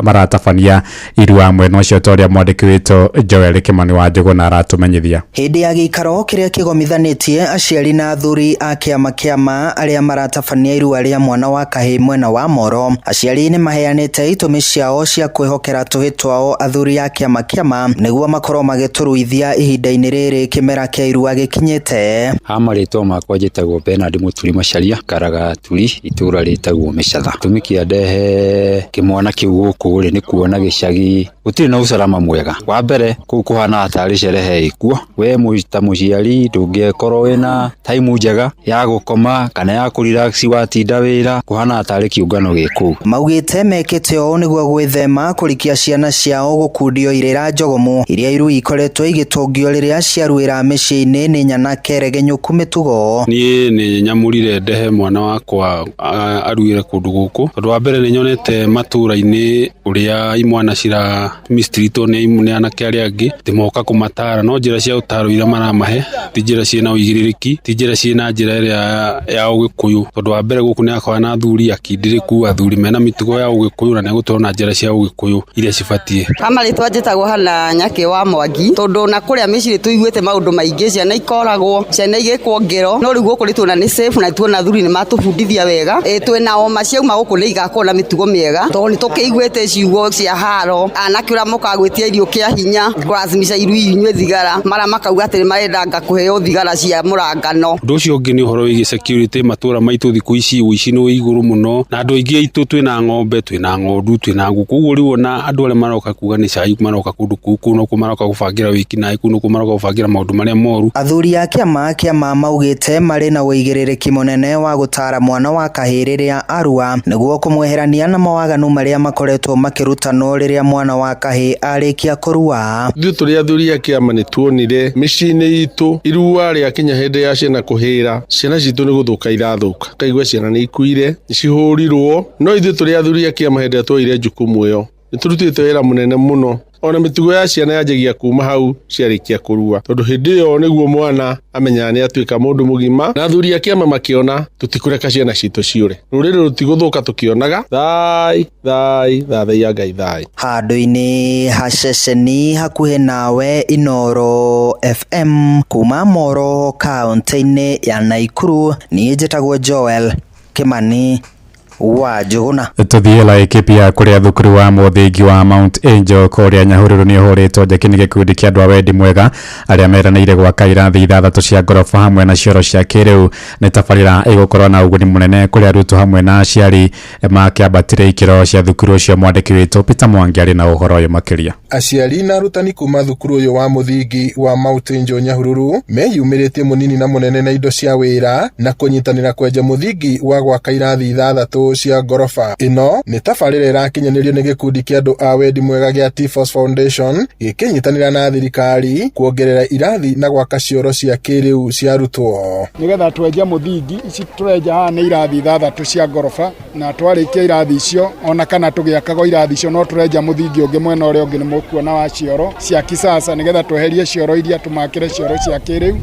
maratabania irua mwena ũcio ta ũrĩa mwandĩki witũ Joel Kĩmani wa Njũgũna aratũmenyithia. Hĩndĩ ya gĩikaro kĩrĩa kĩgomithanĩtie aciari na athuri a kĩama kĩama arĩa maratabania irua rĩa mwana wa kahĩĩ mwena wa Moro, aciari nĩ maheanĩte itũmi ciao cia kwĩhokera tũhĩĩ twao athuri a kĩama kĩama nĩguo makorwo magĩtũruithia ihinda-inĩ rĩrĩ kĩmera kĩa irua gĩkinyĩte. Ha marĩtwa makwa njĩtagwo Bernard Mũturi Macharia, ngaraga Turi, itũra rĩtagwo Mĩcatha. Gĩtũmi kĩa ndehe kĩmwana kĩu gũkũ rĩ nĩ kuona gĩcagi gũtirĩ na usalama mwega. Wa mbere kũu kũhanaga tarĩ sherehe ĩkuo, we ta mũciari ndũngĩkorwo wĩna time njega ya gũkoma kana ya kũrelax watinda wĩra, kũhanaga tarĩ kĩũngano gĩ kũu. Maugĩte mekĩte ũũ nĩguo gwĩthema kũrikia ciana ciao gũkundio irĩra njogomu iria irui ikoretwo igĩtũngio rĩrĩa ciaruĩra mĩciĩ-inĩ nĩ nyanake regenyũku mĩtugo. Niĩ nĩ nyamũrire ndehe mwana wakwa aruĩre kũndũ gũkũ tondũ wa mbere nĩ nyonete matũra-inĩ ũrĩa imwana cira mistreatwo nĩ anake arĩa angĩ atĩ moka kũmatara no njĩra cia ũtaro iria maramahe ti njĩra ciĩna ũigĩrĩrĩki ti njĩra ciĩna njĩra ĩrĩa ya ũgĩkũyũ tondũ wa mbere gũkũ nĩ akoragwo na athuri akindĩrĩku athuri mena mĩtugo ya ũgĩkũyũ na nĩ egũtwarwo na njĩra cia ũgĩkũyũ iria cibatiĩ. Kama rĩtwa njĩtagwo Hana Nyakĩ wa Mwangi tondũ na kũrĩa mĩciĩ tũiguĩte maũndũ maingĩ ciana ikoragwo ciana igĩkwo ngero no rĩu gũkũ nĩ tuona nĩ safe na tuona athuri nĩ matũbundithia wega twĩna oma ciauma gũkũ nĩ igakorwo na mĩtugo mĩega tondũ nĩ tũkĩiguĩte ciugo cia haro anake ũrĩa mokaga gwĩtia irio kĩa hinya kũracimisha irui inyue thigara mara makauga atĩ nĩ marendanga kũheo thigara cia mũrangano. Ũndũ ũcio ũngĩ nĩ ũhoro wĩgiĩ security matũra maitũ thikũ ici ũici nĩ wĩ igũrũ mũno na andũ aingĩ aitũ twĩna ng'ombe twĩna ng'ondu twĩna ngũkũ ũguo rĩu ona andũ arĩa maroka kuga nĩ cai maroka kũndũ kũu kũu nokuo maroka gũbangĩra wĩkinaĩ kũu nokuo maroka gũbangĩra maũndũ marĩa moru. Athuri a kĩama kĩama maugĩte marĩ na ũigĩrĩrĩki mũnene wa gũtara mwana wa kahĩĩ rĩrĩa arua nĩguo kũmweherania na mawaganu marĩa makoretwo makĩrutanwo rĩrĩa mwana wa kahĩĩ arĩkia kũrua. Ithuĩ tũrĩ athuri a kĩama nĩ tuonire mĩciĩ-inĩ itũ irua rĩakinya hĩndĩ ya ciana kũhĩra ciana citũ nĩ gũthũka irathũka ũkaigua ciana nĩ ikuire nĩ cihũrirwo no ithuĩ tũrĩ athuri a kĩama hĩndĩ ĩrĩa tuoire jukumu ĩyo nĩ tũrutĩte wĩra mũnene mũno ona mĩtugo ya ciana yanjagia kuma hau ciarĩkia kũrua tondũ hĩndĩ ĩyo nĩguo mwana amenyaga nĩ atuĩka mũndũ mũgima na athuri a kĩama makĩona tũtikũreka ciana citũ ciũre rũrĩrĩ rũtigũthũka tũkĩonaga thai thai thathaiya Ngai thai. Handũ-inĩ ha ceceni hakuhĩ nawe Inoro FM kuma Moro kaũntĩ-inĩ ya Naikuru niĩ njĩtagwo Joel Kĩmani Wa Njũgũna. Tuthiĩ Laikipia kũrĩa thukuru wa mũthingi wa Mount Angel kũrĩa Nyahururu nĩ ũhũrĩtwo njeki nĩ gĩkundi kĩa andũ a wendi mwega arĩa meranĩire gwaka irathi 6 cia ngoroba hamwe na cioro cia kĩrĩu. Nĩ tabarĩra ĩgũkorwo na ũguni mũnene kũrĩ arutwo hamwe na aciari makĩambatĩria ikĩro cia thukuru ũcio. Mwandĩki witũ Peter Mwangi arĩ na ũhoro ũyũ makĩria. Aciari na arutani kuma thukuru ũyũ wa mũthingi wa Mount Angel Nyahururu meyumĩrĩtie mũnini na mũnene na indo cia wĩra na kũnyitanĩra kwenja mũthingi wa gwaka irathi 6 cia ngoroba. Ĩno nĩ tabarĩra ĩrakinyanĩrio nĩ gĩkundi kĩa andũ a wendi mwega gĩa T-Force Foundation gĩkĩnyitanĩra na thirikari kuongerera irathi na gwaka cioro cia kĩrĩu cia arutwo. Nigetha twenje mũthingi ici tũrenja haha nĩ irathi 6 cia ngoroba, na twarĩkia irathi icio ona kana tũgĩakaga irathi icio no tũrenja mũthingi ũngĩ mwena ũrĩa ũngĩ nĩ mũkuona wa cioro cia kisasa, nigetha tweherie cioro iria tũmakĩre cioro cia kĩrĩu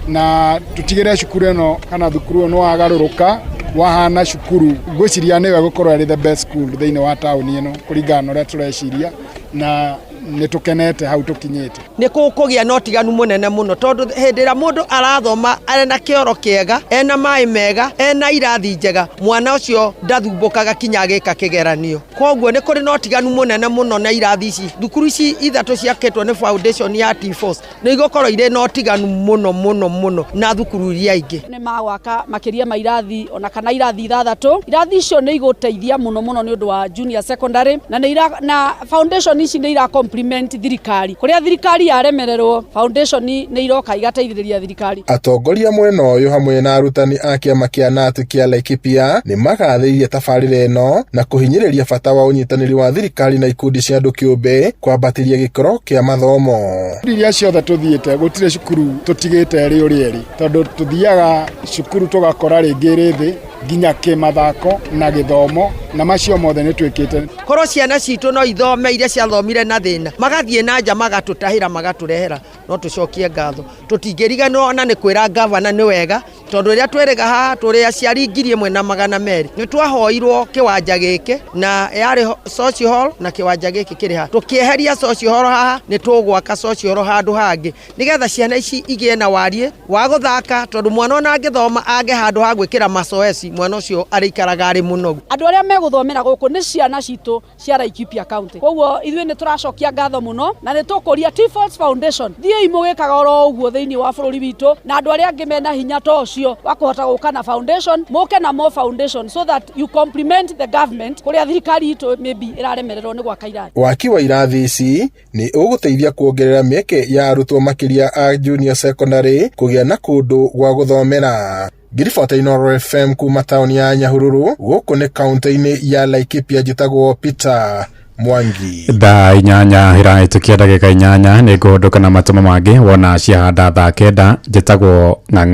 na tũtigĩre cukuru ĩno kana thukuru ĩno nĩwagarũrũka wahana cukuru ngwĩciria nĩwe gũkorwo arĩ the best school thĩinĩ wa taũni ĩno kũringana na ũrĩa tũreciria, na nĩ tũkenete hau tũkinyĩte. Nĩ kũgĩa na ũtiganu mũnene mũno tondũ hĩndĩ ĩrĩa mũndũ arathoma arĩ na kĩoro kĩega, ena maĩ mega, ena irathi njega, mwana ũcio ndathumbũkaga kinya agĩka kĩgeranio. Koguo nĩ kũrĩ na ũtiganu mũnene mũno na irathi ici. Thukuru ici 3 ciakĩtwo nĩ foundation ya T-Force nĩ igũkorwo irĩ na ũtiganu mũno mũno mũno na thukuru iria ingĩ. Nĩ magwaka makĩria ma irathi ona kana irathi 6. Irathi icio nĩ igũteithia mũno mũno nĩ ũndũ wa junior secondary na na foundation ici nĩ ira complement thirikari. Kũrĩa thirikari yaremererwo, foundation nĩ iroka igateithĩrĩria thirikari. Atongoria mwena ũyũ hamwe na arutani a kĩama kĩa KNUT kĩa Laikipia nĩ magathĩrĩirie tabarĩra ĩno na kũhinyĩrĩria bata wa ũnyitanĩri wa thirikari na ikundi cia andũ kĩũmbe kwambatĩria gĩkĩro kĩa mathomo. Iria ciothe tũthiĩte gũtirĩ cukuru tũtigĩte ĩrĩ ũrĩa ĩrĩ, tondũ tũthiaga cukuru tũgakora rĩngĩ ĩrĩ thĩ nginya kĩmathako na gĩthomo, na macio mothe nĩ twĩkĩte. Korwo ciana citũ no ithome iria ciathomire na thĩna, magathiĩ na nja magatũtahĩra magatũrehera, no tũcokie ngatho. Tũtingĩriganĩrwo ona nĩ kwĩra gavana nĩ wega, tondũ rĩrĩa twĩrĩga haha tũrĩ aciari 1200 nĩ twahoirwo kĩwanja gĩkĩ na yarĩ social hall na kĩwanja gĩkĩ kĩrĩ haha. Tũkĩeheria social hall haha nĩ tũgwaka social hall handũ hangĩ nĩgetha ciana ici igĩe na wariĩ wa gũthaka, tondũ mwana ona angĩthoma age handũ ha gwĩkĩra mazoezi, mwana ũcio arĩikaraga arĩ mũnogu. Andũ arĩa megũthomera gũkũ nĩ ciana citũ cia Laikipia County. Koguo ithuĩ nĩ tũracokia ngatho mũno na nĩ tũkũria T-Force Foundation thiĩi mũgĩkaga oro ũguo thĩinĩ wa bũrũri witũ, na andũ arĩa angĩ mena hinya ta ũcio wa kũhota gũka na foundation mũke na more foundation so that you complement the government kũrĩa thirikari itũ maybe ĩraremererwo nĩ gwaka irathi. Waki wa irathi ici nĩ ũgũteithia kuongerera mĩeke ya arutwo makĩria a junior secondary kũgĩa na kũndũ gwa gũthomera. Ngiribota Inooro FM kuma taũni ya Nyahururu gũkũ nĩ kaunti-inĩ ya Laikipia, njĩtagwo Peter Mwangi. Thaa 8 ĩrahĩtũkia ndagĩka 8 nĩ ngũhũndũka na matũma mangĩ wona ciahanda thaa 9. Njĩtagwo Ng'ang'a.